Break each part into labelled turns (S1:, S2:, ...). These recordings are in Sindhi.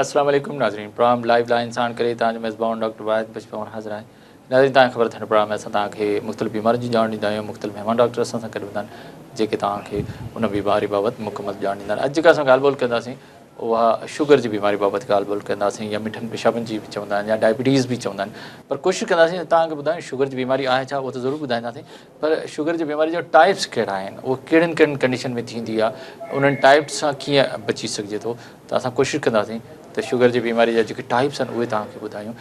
S1: السلام عليڪم ناظرين پروگرام لائيو لائن ساڻ ڪري توهان جو ميزبان ڊاڪٽر واحد بچپون حاضر آهي. ناظرين توهان کي خبر اٿن پروگرام ۾ اسان توهان کي مختلف بيمارين جي ڄاڻ ڏيندا آهيون مختلف مهمان ڊاڪٽر اسان سان گڏ هوندا آهن جيڪي توهان کي ان بيماري بابت مڪمل ڄاڻ ڏيندا آهن. اڄ جيڪا اسان ڳالهه ٻولهه ڪنداسين اها شگر جي بيماري بابت ڳالهه ٻولهه ڪنداسين يا مٺن پيشابن جي به چوندا آهن يا ڊائبٽيز به چوندا آهن پر ڪوشش ڪنداسين ته توهان کي ٻڌايون شگر جي بيماري آهي ڇا اهو ته ضرور ٻڌائينداسين پر شگر جي بيماري جا ٽائپس ڪهڙا آهن اهو ڪهڙين ڪهڙين ڪنڊيشن ۾ ٿيندي آهي انهن ٽائپس سان ڪيئن بچي سگهجي ٿو ته اسان ڪوشش ڪنداسين ته شگر جي بيماري جا جيڪي ٽائپس آهن اهي توهان کي ٻڌايون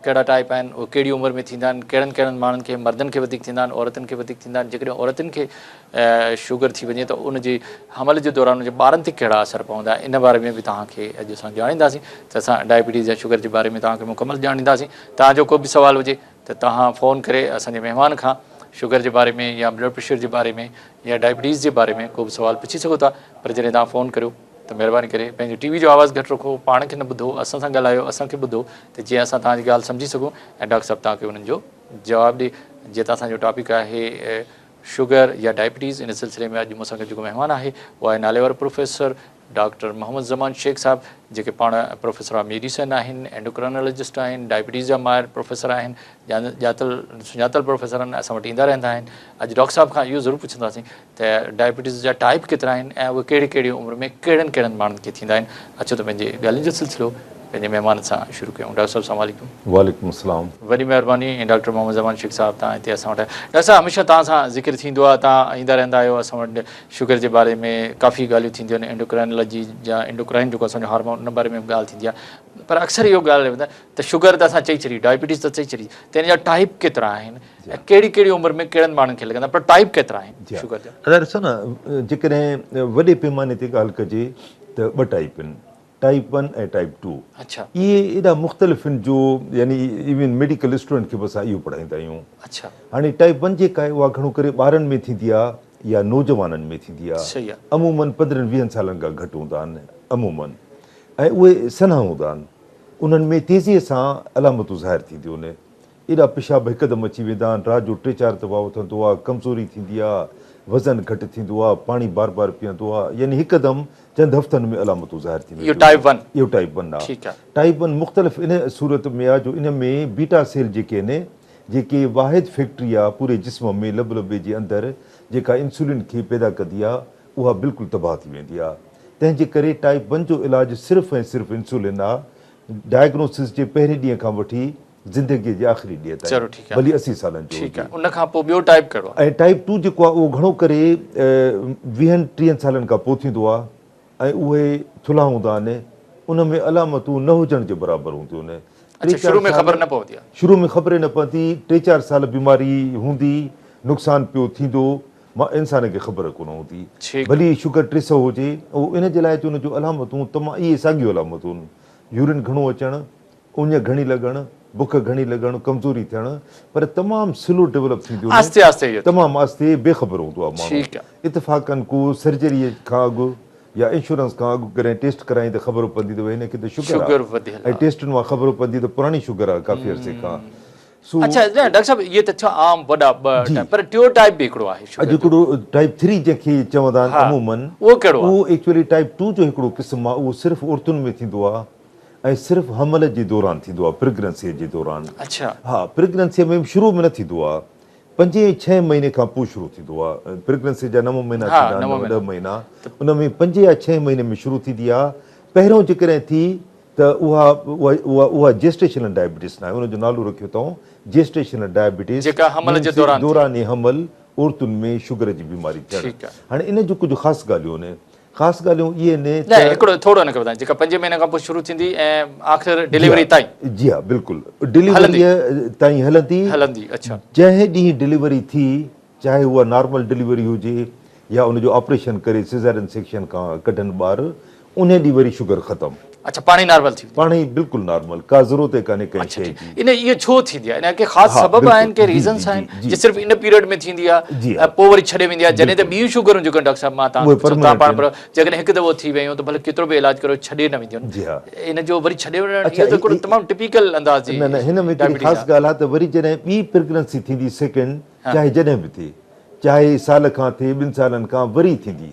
S1: ڪهڙا ٽائپ آهن اهي ڪهڙي عمر ۾ ٿيندا آهن ڪهڙن ڪهڙن ماڻهن کي مردن کي وڌيڪ ٿيندا آهن عورتن کي وڌيڪ ٿيندا آهن جيڪڏهن عورتن کي شگر ٿي وڃي ته ان جي حمل جي دوران ان جي ٻارن تي ڪهڙا اثر پوندا ان باري ۾ به توهان کي اڄ اسان ڄاڻينداسين ته اسان ڊائبٽيز يا شگر جي باري ۾ توهان کي مڪمل ڄاڻ ڏينداسين توهان جو ڪو به سوال هجي ته توهان فون ڪري اسان جي مهمان کان شگر جي باري ۾ يا بلڊ پريشر جي باري ۾ يا ڊائبٽيز جي باري ۾ ڪو به سوال پڇي سگهو ٿا پر جڏهن توهان فون ڪريو ته مهرباني ڪري پنهنجي ٽي وي جو آواز گهٽ رکو پاڻ کي نه ٻڌو اسان سان ڳالهايو اسان کي ٻڌو ته جيئن اسان توهان جي ڳالهه سمجهي سگهون ۽ ڊاڪٽر صاحب توهان کي انهن جو جواب ڏي جيئن ته اسان جو ٽاپڪ آهي شگر يا ڊائبٽيز ان سلسلي ۾ اڄ مون سان گڏ جيڪو مهمان آهي اهو آهي ناليوارو پروفيسر ڊاڪٽر محمد زمان شيخ صاحب جيڪي پاڻ پروفيسر آف ميڊيسن آهن، اينڊوڪرانالاجسٽ آهن، ڊائبٽيز جا ماهر پروفيسر آهن، ڄاتل سڃاتل پروفيسر آهن اسان وٽ ايندا رهندا آهن. اڄ ڊاڪٽر صاحب کان اهو ضرور پڇنداسين ته ڊائبٽيز جا ٽائپ ڪيترا آهن ۽ اهي ڪهڙي ڪهڙي عمر ۾ ڪهڙن ڪهڙن ماڻهن کي ٿيندا آهن. اچو ته پنهنجي ڳالهين جو سلسلو پنهنجي مهمان سان شروع ڪيون. ڊاڪٽر صاحب السلام عليڪم.
S2: وعليڪم السلام.
S1: وڏي مهرباني ڊاڪٽر محمد زمان شيخ صاحب توهان هتي اسان وٽ آيا. ڊاڪٽر صاحب هميشه توهان سان ذڪر ٿيندو آهي توهان ايندا رهندا آهيو اسان وٽ شگر جي باري ۾ ڪافي ڳالهيون ٿينديون آهن اينڊوڪرائنالاجي يا اينڊوڪرائن جيڪو اسان جو هارمون ان باري ۾ به ڳالهه ٿيندي آهي پر اڪثر اهو ڳالهه ته شگر ته اسان چئي ڇڏي ڊائبٽيز ته چئي ڇڏي ته ان جا ٽائپ ڪيترا آهن ۽ ڪهڙي ڪهڙي عمر ۾ ڪهڙن ماڻهن کي لڳندا پر ٽائپ ڪيترا آهن شگر جا.
S2: ادا ڏسو نه جيڪڏهن وڏي پيماني تي ڳالهه ڪجي ته ٻه ٽائپ آهن ٽائپ ون ۽ ٽائپ ٽو
S1: اڇا
S2: اهي ايڏا مختلف آهن جو يعني ايون ميڊيڪل اسٽوڊنٽ کي به اسان اهو پڙهائيندا آهيون.
S1: اڇا
S2: هاڻي ٽائپ ون جيڪا آهي اها گهڻو ڪري ٻارن ۾ ٿيندي آهي يا نوجوانن ۾ ٿيندي آهي
S1: صحيح آهي.
S2: عمومن پندرهن ويهن سالن کان گهٽ هوندا آهن عمومن ۽ اهي سنها هوندا آهن انهن ۾ تيزيء سان علامتون ظاهر ٿينديون آهن ايڏا پيشاب هڪدم اچي ويندا آهن، رات جو ٽي چار دفعا اٿندو آ، ڪمزوري ٿيندي آ، وزن گهٽ ٿيندو آ، پاڻي بار بار پيئندو آ، يعني هڪدم چند هفتن ۾ علامتون ظاهر ٿي
S1: اهو
S2: وينديون
S1: ٽائپ
S2: آهن.
S1: ون.
S2: اهو ٽائپ ون آ.
S1: ٺيڪ آ.
S2: ٽائپ ون مختلف ان صورت ۾ آ جو ان ۾ بيٽا سيل جيڪي آهن، جيڪي واحد فيڪٽري آ پوري جسم ۾ لبلبي جي اندر جيڪا انسولين کي پيدا ڪندي آ، اها بلڪل تباهه ٿي ويندي آ. تنهن جي ڪري ٽائپ ون جو علاج صرف ۽ صرف انسولين آ. ڊائگنوسس جي پهرين ڏينهن کان وٺي زندگيء جي آخري ڏينهن تائين،
S1: چلو ٺيڪ آهي.
S2: ڀلي 80 سالن جو
S1: ٺيڪ
S2: هجي.
S1: آهي. ان کان پوء ٻيو ٽائپ ڪهڙو آهي؟
S2: ۽ ٽائپ ٽو جيڪو آهي اهو گهڻو ڪري ويهن ٽيهن سالن کان پوء ٿيندو آهي ۽ اهي ٿلها هوندا آهن، ان ۾ علامتون نه هجڻ جي برابر هونديون آهن.
S1: اڇا شروع ۾ خبر نه پوندي آهي.
S2: شروع ۾ خبر ئي نه پوندي، ٽي چار سال بيماري هوندي، نقصان پيو ٿيندو، مان انسان کي خبر ڪونه هوندي. ڀلي شگر 300 هجي، اهو ان جي لاء ته ان جون علامتون تمام اهي ساڳيون علامتون آهن، يورين گهڻو اچڻ، اڃ گهڻي لڳڻ، بک گهڻي لڳڻ، ڪمزوري ٿيڻ، پر تمام سلو ڊولپ ٿينديون آهن.
S1: آهستي آهستي اهو ٿيندو.
S2: تمام آهستي بي خبر هوندو آهي ماڻهو.
S1: ٺيڪ آهي.
S2: اتفاقن ڪو سرجريء کان اڳ يا انشورنس کان اڳ ڪڏهن ٽيسٽ ڪرائين ته خبر پوندي ته ڀئي هن کي ته شگر آهي.
S1: شگر وڌيل
S2: ۽
S1: آهي.
S2: ٽيسٽن مان خبر پوندي ته پراڻي شگر آهي ڪافي عرصي کان. سو.
S1: اڇا نه ڊاڪٽر صاحب اهي ته ٿيا عام وڏا ٻه ٽائپ پر ٽيون ٽائپ به هڪڙو آهي شگر جو.
S2: هڪڙو ٽائپ ٿري جنهن کي چوندا آهن عمومن
S1: اهو ڪهڙو آهي؟
S2: اهو ايڪچوئلي ٽائپ ٽو جو هڪڙو قسم آهي اهو صرف عورتن ۾ ٿيندو آهي. ۽ صرف حمل جي دوران ٿيندو آهي پريگننسيء جي دوران.
S1: اڇا.
S2: ها پريگننسيء ۾ به شروع ۾ نه ٿيندو آهي پنجين ۽ ڇهين مهيني کان پوء شروع ٿيندو آهي پريگننسيء جا نو مهينا
S1: ها
S2: ٿيندا آهن
S1: نو
S2: نو
S1: مهينا.
S2: ڏهه مهينا ان ۾ پنجين يا ڇهين مهيني ۾ شروع ٿيندي آهي پهريون جيڪڏهن ٿي ته اها اها اها اها جيسٽيشنل ڊائبيٽس ناهي ان جو نالو رکيو اٿئون جيسٽيشنل ڊائبيٽس
S1: جيڪا حمل جي
S2: مينس
S1: دوران ٿئي.
S2: دوران حمل عورتن ۾ شگر جي بيماري ٿيڻ
S1: ٺيڪ آهي.
S2: هاڻي ان جون ڪجهه خاص ڳالهيون آهن خاص ڳالهيون اهي نه
S1: نه
S2: ته.
S1: هڪڙو ٿورو هن کي ٻڌايو جيڪا پنجين مهيني کان پوء شروع ٿيندي ۽ آخر ڊليوري تائين.
S2: جي ها بلڪل ڊليوريء تائين هلندي.
S1: هلندي اڇا.
S2: جنهن ڏينهن ڊليوري ٿي چاهي اها نارمل ڊليوري هجي يا ان جو آپريشن ڪري سيزارين سيڪشن کان ڪڍن ٻار انهي ڏينهن وري شگر ختم.
S1: اڇا پاڻهي نارمل ٿي ويندي.
S2: پاڻهي بلڪل نارمل ڪا ضرورت ئي ڪانهي ڪنهن شيء جي.
S1: ان اهو ڇو ٿيندي آهي ان جا ڪي خاص سبب آهن ڪي ريزنس آهن جي صرف ان پيريڊ ۾ ٿيندي آهي ۽ پوء وري ڇڏي ويندي آهي جڏهن ته ٻيون شگرون جيڪو ڊاڪٽر صاحب مان توهان کي پڇان توهان پاڻ جيڪڏهن هڪ دفعو ٿي ويون ته ڀلي ڪيترو به علاج ڪريو ڇڏي نه وينديون آهن ان جو وري ڇڏي وڃڻ اهو ته هڪڙو تمام ٽپيڪل انداز جي
S2: نه نه هن ۾ هڪڙي خاص ڳالهه آهي ته وري جڏهن ٻي پريگننسي ٿيندي سيڪنڊ چاهي جڏهن به ٿئي چاهي سال کان ٿئي ٻن سالن کان وري ٿيندي.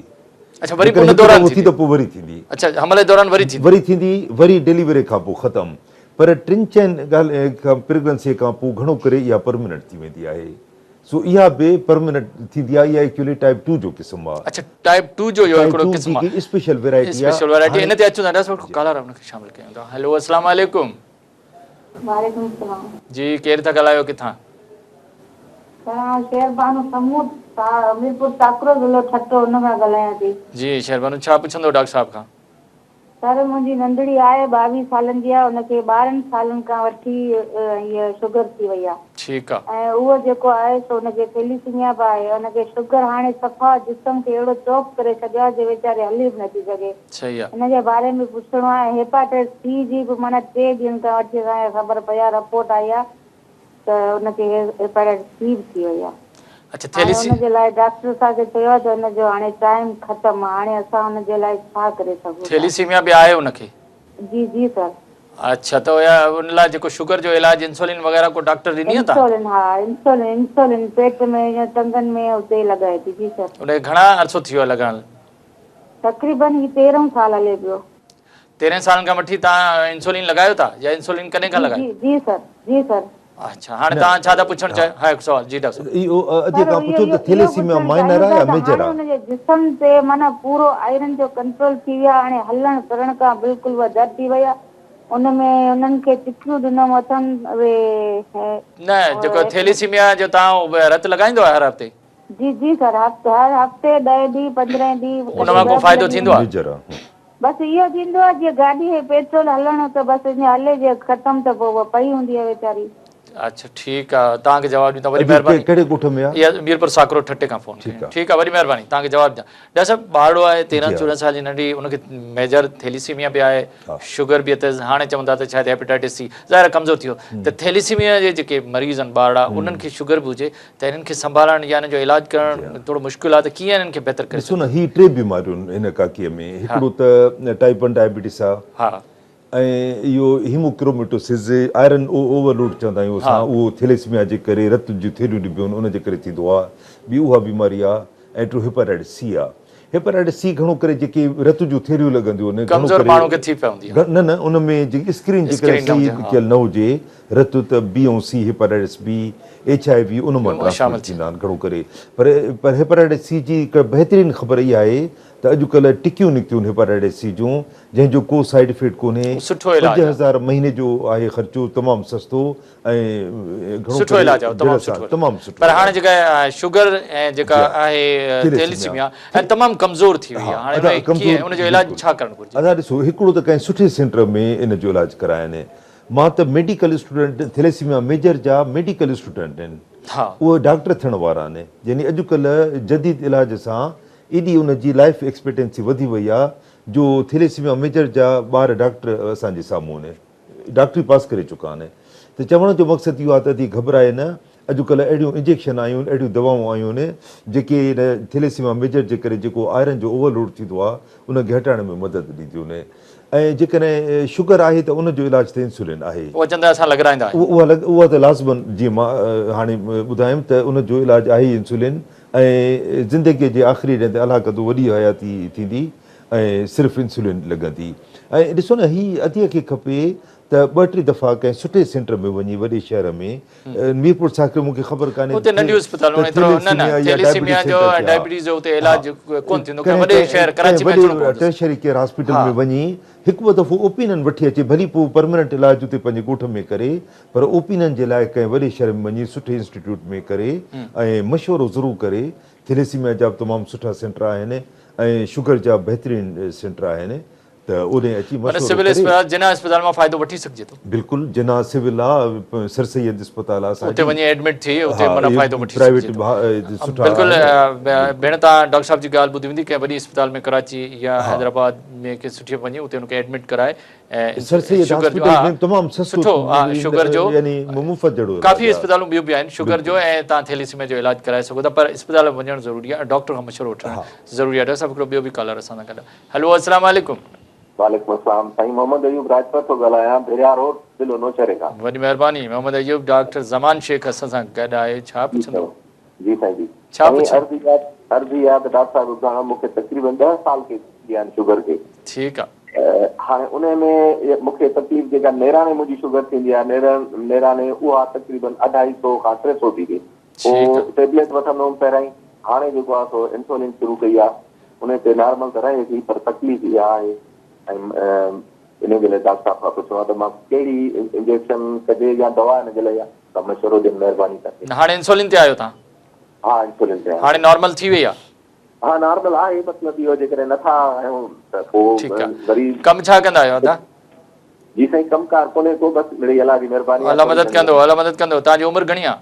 S1: اڇا وري پوء ان دوران
S2: ٿي ته پوء وري ٿيندي.
S1: اڇا حمل دوران وري ٿيندي.
S2: وري ٿيندي، وري ڊليوري کان پوء ختم. پر ٽن چئن ڳالهين کان پريگننسي کان پوء گهڻو ڪري اها پرمننٽ ٿي ويندي آهي. سو اها به پرمننٽ ٿيندي آهي. اها ايڪچوئلي ٽائيپ 2 جو قسم آهي.
S1: اڇا ٽائيپ 2 جو اهو هڪڙو قسم آهي.
S2: اسپيشل ورائٽي آهي.
S1: اسپيشل ورائٽي ان تي اچون ٿا. ڊاڪٽر صاحب ڪالر ان کي شامل ڪيون ٿا. هيلو السلام عليڪم.
S3: وعليڪم السلام.
S1: جي ڪير ٿا ڳالهايو ڪٿان؟
S3: سر آئون شهربانو سمون ميرپور ساڪرو ضلعو ٺٽو ان کان ڳالهايان ٿي.
S1: جي شهربانو ڇا پڇندو ڊاڪٽر صاحب کان؟
S3: سر منهنجي ننڍڙي آهي 22 سالن جي آهي ان کي 12 سالن کان وٺي هيء شگر ٿي وئي آهي.
S1: ٺيڪ آ.
S3: ۽ اهو جيڪو آهي سو ان کي ٿيليسيميا به آهي ان کي شگر هاڻي صفا جسم کي اهڙو چوڪ ڪري ڇڏيو آهي جو ويچاري هلي به نٿي سگهي.
S1: صحيح آ.
S3: ان جي باري ۾ پڇڻو آهي ۽ هيپاٽائٽس سي جي به معنيٰ 3 ڏينهن کان وٺي اسان کي خبر پئي آهي رپورٽ آئي آهي ته ان کي هيپاٽائٽس سي به ٿي وئي آهي.
S1: اڇا
S3: هاڻي
S1: ٿيليسي.
S3: ان جي لاء ڊاڪٽر اسان کي چيو آهي ته ان جو هاڻي ٽائيم ختم آهي هاڻي اسان ان جي لاء ڇا ڪري سگهون ٿا.
S1: ٿيليسيميا به آهي ان کي.
S3: جي جي سر.
S1: اڇا ته اها ان لاء جيڪو شگر جو علاج انسولين وغيره ڪو ڊاڪٽر ڏني آهي توهان کي؟
S3: انسولين ها انسولين انسولين پيٽ ۾ يا ٽنگن ۾ اتي لڳائي ٿي جي سر.
S1: ان کي گهڻا عرصو ٿي ويو آهي لڳائڻ؟
S3: تقريبن هي 13 سال هلي پيو.
S1: 13 سالن کان وٺي توهان انسولين لڳايو ٿا يا انسولين ڪڏهن کان
S3: جي
S1: لڳائي؟
S3: جي جي سر جي سر.
S1: اڇا هاڻي توهان ڇا ٿا پڇڻ چاهيو؟ ها هڪ سوال جي ڊاڪٽر صاحب.
S2: اهو ادي
S3: سر
S2: کان
S3: اهو
S2: پڇو ته
S3: اهو
S2: ٿيليسيميا
S3: پڇڻ
S2: مائنر
S3: چاهيون
S2: آهي
S3: ٿا
S2: يا
S3: ته
S2: ميجر
S3: هاڻي
S2: آهي؟
S3: ان جي جسم تي معنيٰ پورو آئرن جو ڪنٽرول ٿي ويو آهي هاڻي هلڻ ڦرڻ کان بلڪل اها در ٿي وئي آهي ان ۾ انهن کي چڪيون ڏنم اٿن اهي.
S1: نه جيڪو ٿيليسيميا جو توهان رت لڳائيندو آهي هر هفتي؟
S3: جي جي سر هر هفتي 10 ڏينهن 15 ڏينهن
S1: ان مان ڪو فائدو ٿيندو آهي؟
S2: ميجر آهي.
S3: بس اهو ٿيندو آهي جيئن گاڏي کي پيٽرول هلڻو ته بس ائين هلي جي ختم ته پوء اها پئي هوندي آهي ويچاري.
S1: اڇا ٺيڪ آ توهان کي جواب ڏيندا وڏي
S2: ادي
S1: مهرباني.
S2: ڪهڙي ڳوٺ ۾ آ؟
S1: اها ميرپور ساڪرو ٺٽي کان فون
S2: ٺيڪ
S1: ڪئي
S2: آ.
S1: ٺيڪ آ وڏي مهرباني توهان کي جواب ڏيان. ڊاڪٽر صاحب ٻارڙو آهي 13
S2: جي ها.
S1: 14 سال جي ننڍي ان کي ميجر ٿيليسيميا به آهي
S2: ها.
S1: شگر به اٿس هاڻي چون ٿا ته شايد هيپيٽائٽس سي ظاهر آهي ڪمزور ٿي ويو ته ٿيليسيميا جي جيڪي مريض آهن ٻارڙا انهن کي شگر به هجي ته انهن کي سنڀالڻ يا انهن جو علاج ڪرڻ ٿورو مشڪل آهي ته ڪيئن انهن کي بهتر ڪري
S2: ڏسو نه
S1: سگهجي؟
S2: هي ٽي بيماريون آهن هن ڪاڪيء ۾ هڪڙو ته ٽائيپ 1 ڊائبيٽس آهي ۽ اهو هيموڪروميٽوسز آئرن اوور لوڊ چوندا آهيون اسان اهو ٿيليسميا جي ڪري رت جون ٿيلهيون ڏبيون آهن ان جي ڪري ٿيندو آهي ٻي اها بيماري آهي ۽ ٽيون هيپاٽائٽس سي آهي هيپاٽائٽس سي گهڻو ڪري جيڪي رت جون ٿيلهيون لڳنديون آهن گهڻو
S1: ڪمزور
S2: ڪري
S1: ماڻهو کي ٿي پوندي آهي.
S2: نه نه ان ۾ جيڪي اسڪرين جيڪڏهن
S1: اسڪرين نه
S2: صحيح
S1: هجي ها.
S2: ڪيل نه هجي رت ته B ۽ C hepatitis B H I V ان مان
S1: شامل
S2: ٽرانسمٽ
S1: ٿي
S2: ٿيندا آهن گهڻو ڪري پر پر هيپاٽائٽس سي جي هڪ بهترين خبر اها آهي ته اڄڪلهه ٽڪيون نڪتيون آهن هيپاٽائٽس سي جون جنهن جو ڪو سائيڊ افيڪٽ ڪونهي
S1: سٺو علاج آهي.
S2: 5000 مهيني جو آهي خرچو تمام سستو ۽ گهڻو
S1: سٺو
S2: ڪري
S1: علاج آهي تمام
S2: جهڙا سان
S1: سٺو
S2: تمام سٺو
S1: پر هاڻي
S2: علاج
S1: جيڪا شگر ۽ جيڪا
S2: جي ها
S1: آهي
S2: ٿيليسيميا
S1: ٿيليسيميا ۽ تمام ڪمزور ٿي وئي
S2: ها
S1: آهي هاڻي
S2: ادا
S1: ان کي
S2: ڪمزور
S1: ڪيئن ان جو علاج
S2: بلڪل
S1: ڇا ڪرڻ گهرجي؟
S2: ادا ڏسو هڪڙو ته ڪنهن سٺي سينٽر ۾ ان جو علاج ڪرائين مان ته ميڊيڪل اسٽوڊنٽ ٿيليسيميا ميجر جا ميڊيڪل اسٽوڊنٽ آهن اهي ڊاڪٽر ٿيڻ وارا آهن يعني اڄڪلهه جديد علاج سان ايڏي ان جي لائف ايڪسپيڪٽنسي وڌي وئي آهي جو ٿيليسيميا ميجر جا ٻار ڊاڪٽر اسان جي سامهون آهن ڊاڪٽري پاس ڪري چڪا آهن ته چوڻ جو مقصد اهو آهي ته ادي گهٻرائي نه اڄڪلهه اهڙيون انجيڪشن آيون آهن اهڙيون دوائون آيون آهن جيڪي ان ٿيليسيميا ميجر جي ڪري جيڪو آئرن جو اوور لوڊ ٿيندو آهي ان کي گهٽائڻ ۾ مدد ڏينديون آهن ۽ جيڪڏهن شگر آهي ته ان جو علاج ته انسولين آهي.
S1: اها چوندا اسان لڳرائيندا آهيون.
S2: اها لڳ اها ته لازمن جيئن مان هاڻي ٻڌايم ته ان جو علاج آهي ئي انسولين ۽ زندگيء جي آخري ڏينهن تائين الله ڪندو وڏي حياتي ٿيندي ۽ صرف انسولين لڳندي ۽ ڏسو نه هي اديء کي کپي ته ٻه ٽي دفعا ڪنهن سٺي سينٽر ۾ وڃي وڏي شهر ۾ ميرپور ساڪري مون کي خبر ڪانهي
S1: اتي ننڍيون اسپتالون ايترو نه نه ٿيليسيميا جو ۽ ڊائبٽيز جو اتي علاج ڪونه ٿيندو ڪنهن وڏي شهر ڪراچي ۾ اچڻو پوندس.
S2: ٽرشري ڪيئر هاسپيٽل ۾ وڃي هڪ ٻه دفعو اوپينن وٺي اچي ڀلي پوء پرمننٽ علاج اتي پنهنجي ڳوٺ ۾ ڪري پر اوپينن جي لاء ڪنهن وڏي شهر ۾ وڃي سٺي انسٽيٽيوٽ ۾ ڪري ۽ مشورو ضرور ڪري ٿيليسيميا جا به تمام سٺا سينٽر آهن ۽ شگر جا بهترين سينٽر آهن ته اوڏي اچي
S1: معنيٰ
S2: مشورو
S1: سول
S2: ڪري.
S1: اسپتال جناح اسپتال مان فائدو وٺي سگهجي ٿو.
S2: بلڪل جناح سول آ سر سيد اسپتال آ اسان
S1: اتي
S2: جي.
S1: وڃي ايڊمٽ ٿي اتي
S2: ها
S1: معنيٰ
S2: اهي
S1: فائدو وٺي
S2: پرائيويٽ
S1: سگهجي ٿو.
S2: سٺا
S1: بلڪل
S2: آهن. بلڪل.
S1: ڀيڻ توهان ڊاڪٽر صاحب جي ڳالهه ٻڌي هوندي ڪنهن وڏي اسپتال ۾ ڪراچي يا
S2: ها.
S1: حيدرآباد ۾ ڪنهن سٺي وڃي اتي ان کي ايڊمٽ ڪرائي ۽
S2: سر سيد
S1: شگر جو
S2: هاسپيٽل
S1: ها
S2: ۾ تمام سستو
S1: سٺو ها شگر جو
S2: يعني مفت جهڙو علاج
S1: ڪافي
S2: آ.
S1: اسپتالون ٻيون به آهن شگر جو
S2: بلڪل.
S1: ۽ توهان ٿيليسيميا جو علاج ڪرائي سگهو ٿا پر اسپتال ۾ وڃڻ ضروري آهي ۽ ڊاڪٽر کان مشورو وٺڻ
S2: ها.
S1: ضروري آهي. ڊاڪٽر صاحب هڪڙو ٻيو به ڪالر اسان سان گڏ آهي. هلو السلام عليڪم.
S4: وعليڪم السلام سائين محمد ايوب راڄپر ٿو ڳالهايان ڀريا روڊ ضلعو نوشهري کان.
S1: وڏي مهرباني محمد ايوب ڊاڪٽر زمان شيخ اسان سان گڏ آهي ڇا
S4: جي
S1: پڇندو.
S4: سائين جي سائين جي
S1: ڇا
S4: سائين
S1: پڇ.
S4: عرض اها عرض اها آهي ته ڊاڪٽر صاحب ٻڌايو مون کي تقريبن 10 سال ٿي ويا آهن شگر کي.
S1: ٺيڪ آ.
S4: هاڻي انهي ۾ مون کي تڪليف جيڪا نيراڻي منهنجي شگر ٿيندي آهي نيراڻي اها تقريبن 250 کان 300 ٿي ٿئي. پوء ٽيبليٽ وٺندو هوم پهريائين هاڻي جيڪو آهي سو انسولين شروع ڪئي آهي انهي تي نارمل ته رهي ٿي پر تڪليف اها آهي ۽ انهي جي لاء ڊاڪٽر صاحب کان پڇڻو آهي ته مان ڪهڙي انجيڪشن ڪجي يا دوا ان جي لاء ڪا مشورو ڏين مهرباني ڪري.
S1: هاڻي انسولين تي آهيو توهان؟
S4: ها انسولين تي آهيان.
S1: هاڻي نارمل ٿي وئي آهي؟
S4: ها نارمل آهي مطلب اهو جيڪڏهن نٿا آهيون ته پوء وري.
S1: ڪم ڇا ڪندا آهيو ادا؟
S4: جي سائين ڪم ڪار ڪونهي ڪو بس مڙئي الله جي مهرباني آهي.
S1: الله مدد ڪندو الله مدد ڪندو توهان جي عمر گهڻي آهي؟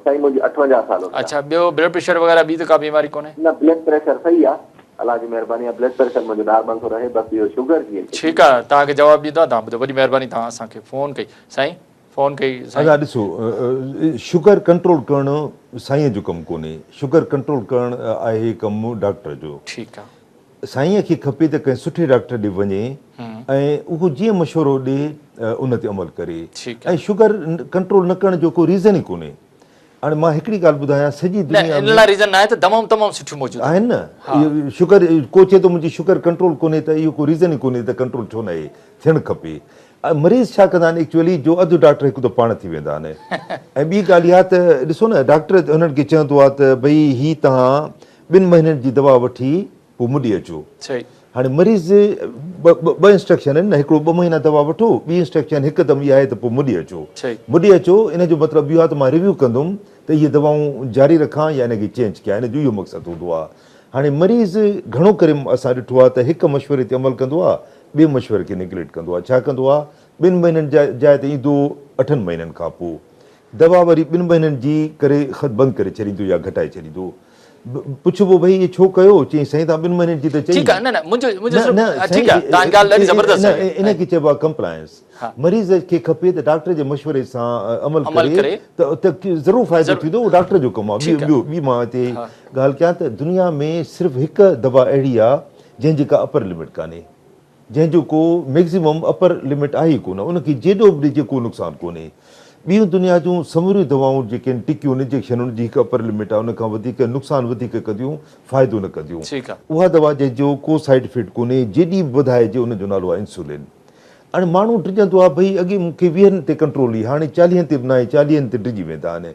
S4: سائين منهنجي 58 سال عمر آهي.
S1: اڇا ٻيو بلڊ پريشر وغيره ٻي ته ڪا بيماري ڪونهي؟
S4: نه بلڊ پريشر صحيح آهي الله جي مهرباني آهي بلڊ پريشر منهنجو نارمل ٿو رهي بس اهو شگر جي
S1: تڪليف. ٺيڪ آهي توهان کي جواب ڏيندو توهان ٻڌو وڏي مهرباني توهان اسان کي فون ڪئي سائين فون ڪئي سائين.
S2: ادا ڏسو شگر ڪنٽرول ڪرڻ سائين جو ڪم ڪونهي شگر ڪنٽرول ڪرڻ آهي ڪم ڊاڪٽر جو.
S1: ٺيڪ آهي.
S2: سائينء کي کپي ته ڪنهن سٺي ڊاڪٽر ڏي وڃي ۽ اهو جيئن مشورو ڏي ان تي عمل ڪري ۽ شگر ڪنٽرول نه ڪرڻ جو ڪو ريزن ئي ڪونهي. هاڻي مان هڪڙي ڳالهه ٻڌايان سڄي دنيا
S1: ۾ نه ان لاء ريزن ناهي ته دوائون تمام سٺيون موجود
S2: آهن نه شگر ڪو چئي ٿو منهنجي شگر ڪنٽرول ڪونهي ته اهو ڪو ريزن ئي ڪونهي ته ڪنٽرول ڇو ناهي ٿيڻ کپي. مريض ڇا ڪندا آهن ايڪچوئلي جو اڌ ڊاڪٽر هڪ ته پاڻ ٿي ويندا آهن ۽ ٻي ڳالهه اها ته ڏسو نه ڊاڪٽر هنن کي چوندو آهي ته ڀئي هي توهان ٻن مهينن جي دوا وٺي پوء مون ڏي اچو. هاڻي مريض ٻه انسٽرڪشن آهن نه هڪڙو ٻه مهينا دوا وٺو ٻي انسٽرڪشن هڪدم اها آهي ته پوء مون ڏي اچو. مون ڏي اچو ان جو مطلب اهو آهي ته مان ريويو ڪندم ته اهي دوائون جاري رکان يا ان کي چينج ڪيان ان جو اهو مقصد هوندو آهي. هاڻي مريض گهڻو ڪري اسان ڏٺو آهي ته هڪ مشوري تي عمل ڪندو آهي ٻئي مشوري کي نيگليڪٽ ڪندو آهي. ڇا ڪندو آهي ٻن مهينن جي جاء تي ايندو اٺن مهينن کان پوء دوا وري ٻن مهينن جي ڪري خط بند ڪري ڇڏيندو يا گهٽائي ڇڏيندو. پڇبو ڀئي اهي ڇو ڪيو؟ چيائين سائين توهان ٻن مهينن جي ته چئي.
S1: ٺيڪ آهي نه نه منهنجو منهنجو صرف ٺيڪ آهي توهان جي ڳالهه ڏاڍي زبردست آهي.
S2: ان کي چئبو آهي ڪمپلائنس. مريض کي کپي ته ڊاڪٽر جي مشوري سان عمل ڪري ته ضرور فائدو ٿيندو اهو ڊاڪٽر جو ڪم آهي. ٻيو ٻي مان هتي ڳالهه ڪيان ته دنيا ۾ صرف هڪ دوا اهڙي آهي جنهن جي ڪا اپر لمٽ ڪانهي. جنهن جو ڪو ميڪزيمم اپر لمٽ آهي ئي ڪونه، ان کي جيڏو به ڏجي ڪو نقصان ڪونهي. ٻيون دنيا جون سموريون دوائون جيڪي آهن ٽڪيون انجيڪشن ان جي هڪ اپر لمٽ آهي ان کان وڌيڪ نقصان وڌيڪ ڪنديون فائدو نه ڪنديون. اها دوا جنهن جو ڪو سائيڊ افيڪٽ ڪونهي جيڏي به وڌائجي ان جو نالو آهي انسولين. هاڻي ماڻهو ڊڄندو آهي ڀئي اڳي مون کي ويهن تي ڪنٽرول هئي هاڻي چاليهن تي به ناهي چاليهن تي ڊڄي ويندا آهن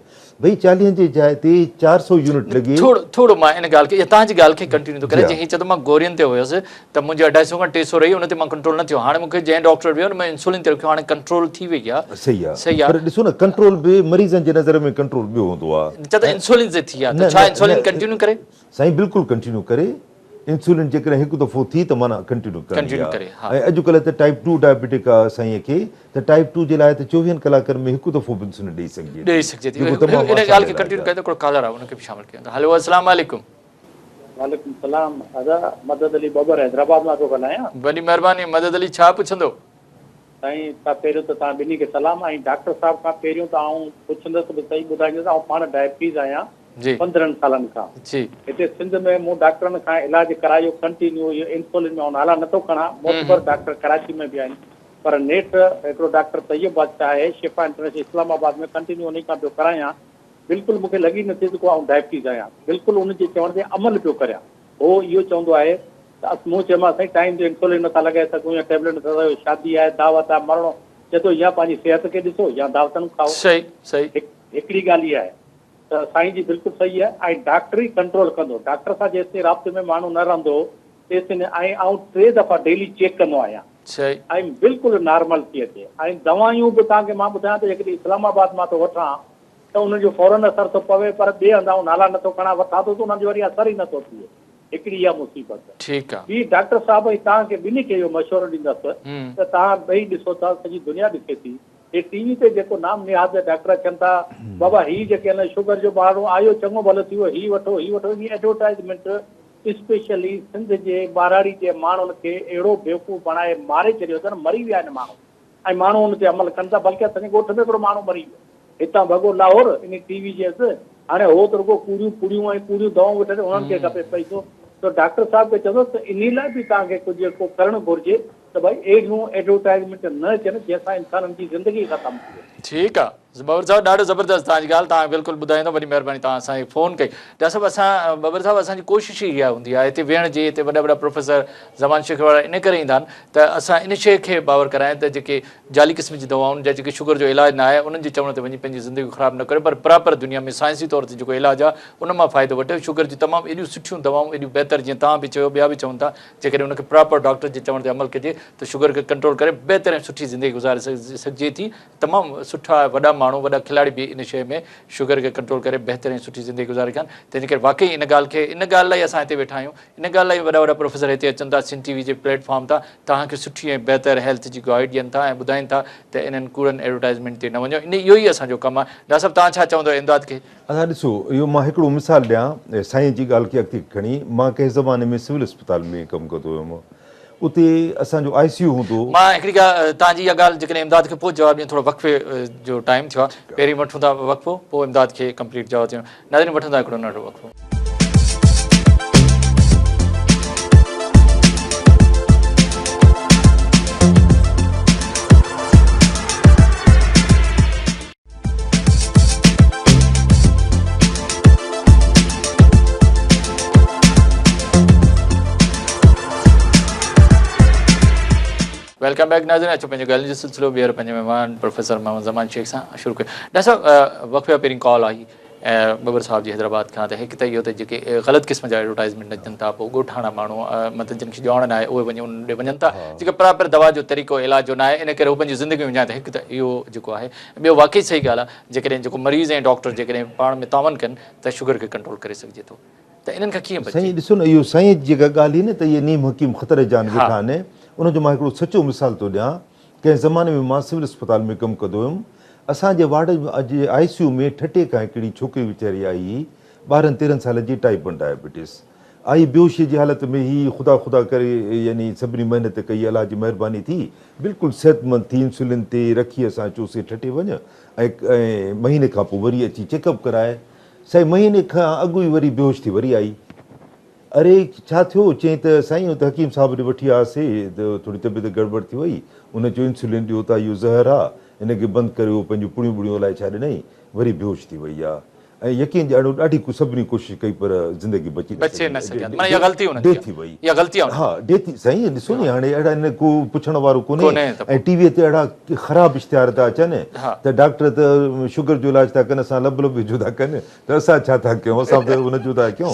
S2: ڀئي چاليهن جي جاء تي 400 يونٽ لڳي.
S1: ٿورو ٿورو مان ان ڳالهه کي توهان جي ڳالهه کي ڪنٽينيو ٿو ڪريان جيئن هي چئي ٿو مان گورين تي هيس ته منهنجي 250 کان 300 رهي ان تي مان ڪنٽرول نه ٿيو هاڻي مون کي جنهن ڊاڪٽر وٽ ويو ان ۾ انسولين تي رکيو هاڻي ڪنٽرول ٿي وئي آهي.
S2: صحيح آهي صحيح آهي پر ڏسو نه ڪنٽرول به مريضن جي نظر ۾ ڪنٽرول ٻيو هوندو آهي.
S1: چئي ٿو انسولين تي ٿي آهي ته ڇا انسولين ڪنٽينيو ڪري؟
S2: سائين بلڪل ڪنٽينيو ڪري. انسولين جيڪڏهن هڪ دفعو ٿي ته معنيٰ ڪنٽينيو ڪرڻي آهي ۽ اڄڪلهه ته ٽائيپ 2 ڊائبيٽڪ آهي سائين کي ته ٽائيپ 2 جي لاء ته 24 ڪلاڪن ۾ هڪ دفعو به انسولين ڏئي سگهجي
S1: ٿي ڏئي سگهجي ٿي ان ڳالهه کي ڪنٽينيو ڪيو ته هڪڙو ڪالر آهي ان کي به شامل ڪيون ٿا هلو السلام عليڪم.
S5: وعليڪم السلام ادا مدد علي ٻٻر حيدرآباد مان پيو ڳالهايان.
S1: وڏي مهرباني مدد علي ڇا پڇندو.
S5: سائين ته پهريون ته توهان ٻنهي کي سلام ۽ ڊاڪٽر صاحب کان پهريون ته آئون پڇندس به صحيح ٻڌائيندس آئون پاڻ ڊائبٽيز آهيان 15 سالن کان هتي سنڌ ۾ مون ڊاڪٽرن کان علاج ڪرايو ڪنٽينيو اهو انسولين ۾ آئون نالا نٿو کڻان معتبر ڊاڪٽر ڪراچي ۾ به آهن پر نيٺ هڪڙو ڊاڪٽر طيب بادشاهه آهي شفا انٽرنيشنل اسلام آباد ۾ ڪنٽينيو انهي کان پيو ڪرايان بلڪل مون کي لڳي نٿي ته ڪو آئون ڊائبٽيز آهيان بلڪل ان جي چوڻ تي عمل پيو ڪريان هو اهو چوندو آهي ته مون چيومانس سائين ٽائيم تي انسولين نٿا لڳائي سگهون يا ٽيبليٽ نٿا لڳائي شادي آهي دعوت آهي مرڻو چئي ٿو يا پنهنجي صحت کي ڏسو يا دعوتن کائو.
S1: صحيح صحيح.
S5: هڪڙي ڳالهه اها آهي ته سائين جي بلڪل صحيح آهي ۽ ڊاڪٽر ئي ڪنٽرول ڪندو ڊاڪٽر سان جيستائين رابطي ۾ ماڻهو نه رهندو تيستائين ۽ آئون 3 دفعا ڊيلي چيڪ ڪندو آهيان
S1: صحيح.
S5: ۽ بلڪل نارمل ٿي اچي ۽ دوائيون به توهان کي مان ٻڌايان ته جيڪڏهن اسلام آباد مان ٿو وٺان ته انهن جو فورن اثر ٿو پوي پر ٻئي هنڌ آئون نالا نٿو کڻان وٺان ٿو ته انهن جو وري اثر ئي نٿو ٿئي. هڪڙي اها مصيبت.
S1: ٺيڪ آ.
S5: ٻي ڊاڪٽر صاحب ۽ توهان کي ٻنهي کي اهو مشورو ڏيندس ته توهان ٻئي ڏسو ٿا سڄي دنيا ڏسي ٿي هي ٽي وي تي جيڪو نام نهاد جا ڊاڪٽر اچن ٿا بابا هي جيڪي آهن شگر جو ٻارڙو آيو چڱو ڀلو ٿي ويو هي وٺو هي وٺو انهي ايڊورٽائزمينٽ اسپيشلي سنڌ جي ٻهراڙي جي ماڻهن کي اهڙو بيوقوف بڻائي ماري ڇڏيو اٿن مري ويا آهن ماڻهو ۽ ماڻهو ان تي عمل ڪن ٿا بلڪه اسان جي ڳوٺ ۾ هڪڙو ماڻهو مري ويو هتان ڀڳو لاهور انهي ٽي وي جي هٿ هاڻي هو ته رڳو ڪوڙيون پڙيون ۽ ڪوڙيون دوائون وٺي ته انهن کي کپي پئسو ته ڊاڪٽر صاحب کي چوندس ته انهي لاء به توهان کي ڪجهه ڪو ڪرڻ گهرجي ته ڀائي اهڙيون ايڊورٽائزمينٽ نه اچن جنهن سان انسانن جي زندگي ختم ٿي وڃي.
S1: ٺيڪ آ ببر صاحب ڏاڍو زبردست توهان جي ڳالهه توهان بلڪل ٻڌائيندو وڏي مهرباني توهان اسان کي فون ڪئي ڊاڪٽر صاحب اسان ببر صاحب اسان جي ڪوشش ئي اها هوندي آهي هتي ويهڻ جي هتي وڏا وڏا پروفيسر زمان شيخ وارا ان ڪري ايندا آهن ته اسان ان شيء کي باور ڪرايون ته جيڪي جعلي قسم جي دوائن جا جيڪي شگر جو علاج نه آهي انهن جي چوڻ تي وڃي پنهنجي زندگي خراب نه ڪريو پر پراپر دنيا ۾ سائنسي طور تي جيڪو علاج آهي ان مان فائدو وٺو شگر جون تمام ايڏيون سٺيون دوائون ايڏيون بهتر جيئن توهان به چيو ٻيا به چون ٿا جيڪڏهن ان کي پراپر ڊاڪٽر جي چوڻ تي عمل ڪجي ته شگر کي ڪنٽرول ڪري بهتر ۽ سٺي زندگي گذاري سگهجي ٿي تمام سٺا وڏا ماڻهو وڏا کلاڙي به ان شيء ۾ شگر کي ڪنٽرول ڪري بهتر ۽ سٺي زندگي گذاري ڪن تنهن جي ڪري واقعي ان ڳالهه کي ان ڳالهه لاء اسان هتي ويٺا آهيون ان ڳالهه لاء وڏا وڏا پروفيسر هتي اچن ٿا سنڌ ٽي وي جي پليٽ فارم تان توهان کي سٺي ۽ بهتر هيلٿ جي گائيڊ ڏين ٿا ۽ ٻڌائين ٿا ته انهن ڪوڙن ايڊورٽائزمينٽ تي نه وڃو ان اهو ئي اسان جو ڪم آهي ڊاڪٽر صاحب توهان ڇا چوندو امداد کي.
S2: ادا ڏسو اهو مان هڪڙو مثال ڏيان سائين جي ڳالهه کي اڳتي کڻي مان ڪنهن زماني ۾ سول اسپتال ۾ ڪم ڪندو هيم اتي اسان جو آء سي يو هوندو هو.
S1: مان هڪڙي ڳالهه توهان جي اها ڳالهه جيڪڏهن امداد کي پوء جواب ڏيون ٿورو وقفي جو ٽائيم ٿيو آهي پهرين وٺون ٿا وقفو پوء امداد کي ڪمپليٽ جواب ڏيون ناظرين وٺون ٿا هڪڙو ننڍڙو وقفو. Welcome back ناظرين اچو پنهنجو ڳالهين جو سلسلو ٻيهر پنهنجي مهمان پروفيسر محمد زمان شيخ سان شروع ڪيو ڊاڪٽر صاحب وقفي کان پهرين ڪال آئي ببر صاحب جي حيدرآباد کان ته هڪ ته اهو ته جيڪي غلط قسم جا ايڊورٽائزمينٽ اچن ٿا پوء ڳوٺاڻا ماڻهو مطلب جن کي ڄاڻ ناهي اهي وڃي انهن ڏي وڃن ٿا جيڪي پراپر دوا جو طريقو علاج جو ناهي ان ڪري هو پنهنجي زندگيون وڃائن ٿا هڪ ته اهو جيڪو آهي ٻيو واقعي صحيح ڳالهه آهي جيڪڏهن جيڪو مريض ۽ ڊاڪٽر جيڪڏهن پاڻ ۾ تعاون ڪن ته شگر کي ڪنٽرول ڪري سگهجي ٿو ته انهن کان ڪيئن بچجي؟
S2: سائين ڏسو نه اهو سائين جي جيڪا ڳالهه هئي نه ته اهي نيم حڪيم خطر جان ويٺا آهن ان جو مان هڪڙو سچو مثال ٿو ڏيان ڪنهن زماني ۾ مان سول اسپتال ۾ ڪم ڪندو هيم اسان جي وارڊ جي آء سي يو ۾ ٺٽي کان هڪڙي ڇوڪري ويچاري آئي هئي ٻارهن تيرهن سالن جي ٽائيپ ون ڊائبيٽس آئي بيهوشي جي حالت ۾ هئي خدا خدا ڪري يعني سڀني محنت ڪئي الله جي مهرباني ٿي بلڪل صحتمند ٿي انسولين تي رکي اسان چيوسي ٺٽي وڃ ۽ مهيني کان پوء وري اچي چيڪ اپ ڪرائي سائين مهيني کان اڳ ئي وري بيهوش ٿي وري آئي اري ڇا ٿيو؟ چيائين ته سائين اتي حڪيم صاحب ڏي وٺي آياسي ته ٿوري طبيعت گڙٻڙ ٿي وئي. ان چيو انسولين ڏيو ٿا اهو زهر آ ان کي بند ڪريو پنهنجون پڙيون ٻڙيون الائي ڇا ڏنائين وري بيهوش ٿي وئي آ ۽ يقين ڄاڻو ڏاڍي سڀني ڪوشش ڪئي پر زندگي بچي نه
S1: بچي نه سگهيا معنيٰ اها غلطي انهن جي
S2: ڊيٿ ٿي وئي اها غلطي آ ها ڊيٿ ٿي سائين ڏسو ني هاڻي اهڙا ان ڪو پڇڻ وارو ڪونهي ۽ ٽي وي تي اهڙا خراب اشتهار ٿا اچن ته ڊاڪٽر ته شگر جو علاج ٿا ڪن اسان لب لب جو ٿا ڪن ته اسان ڇا ٿا ڪيون اسان به ان جو ٿا ڪيون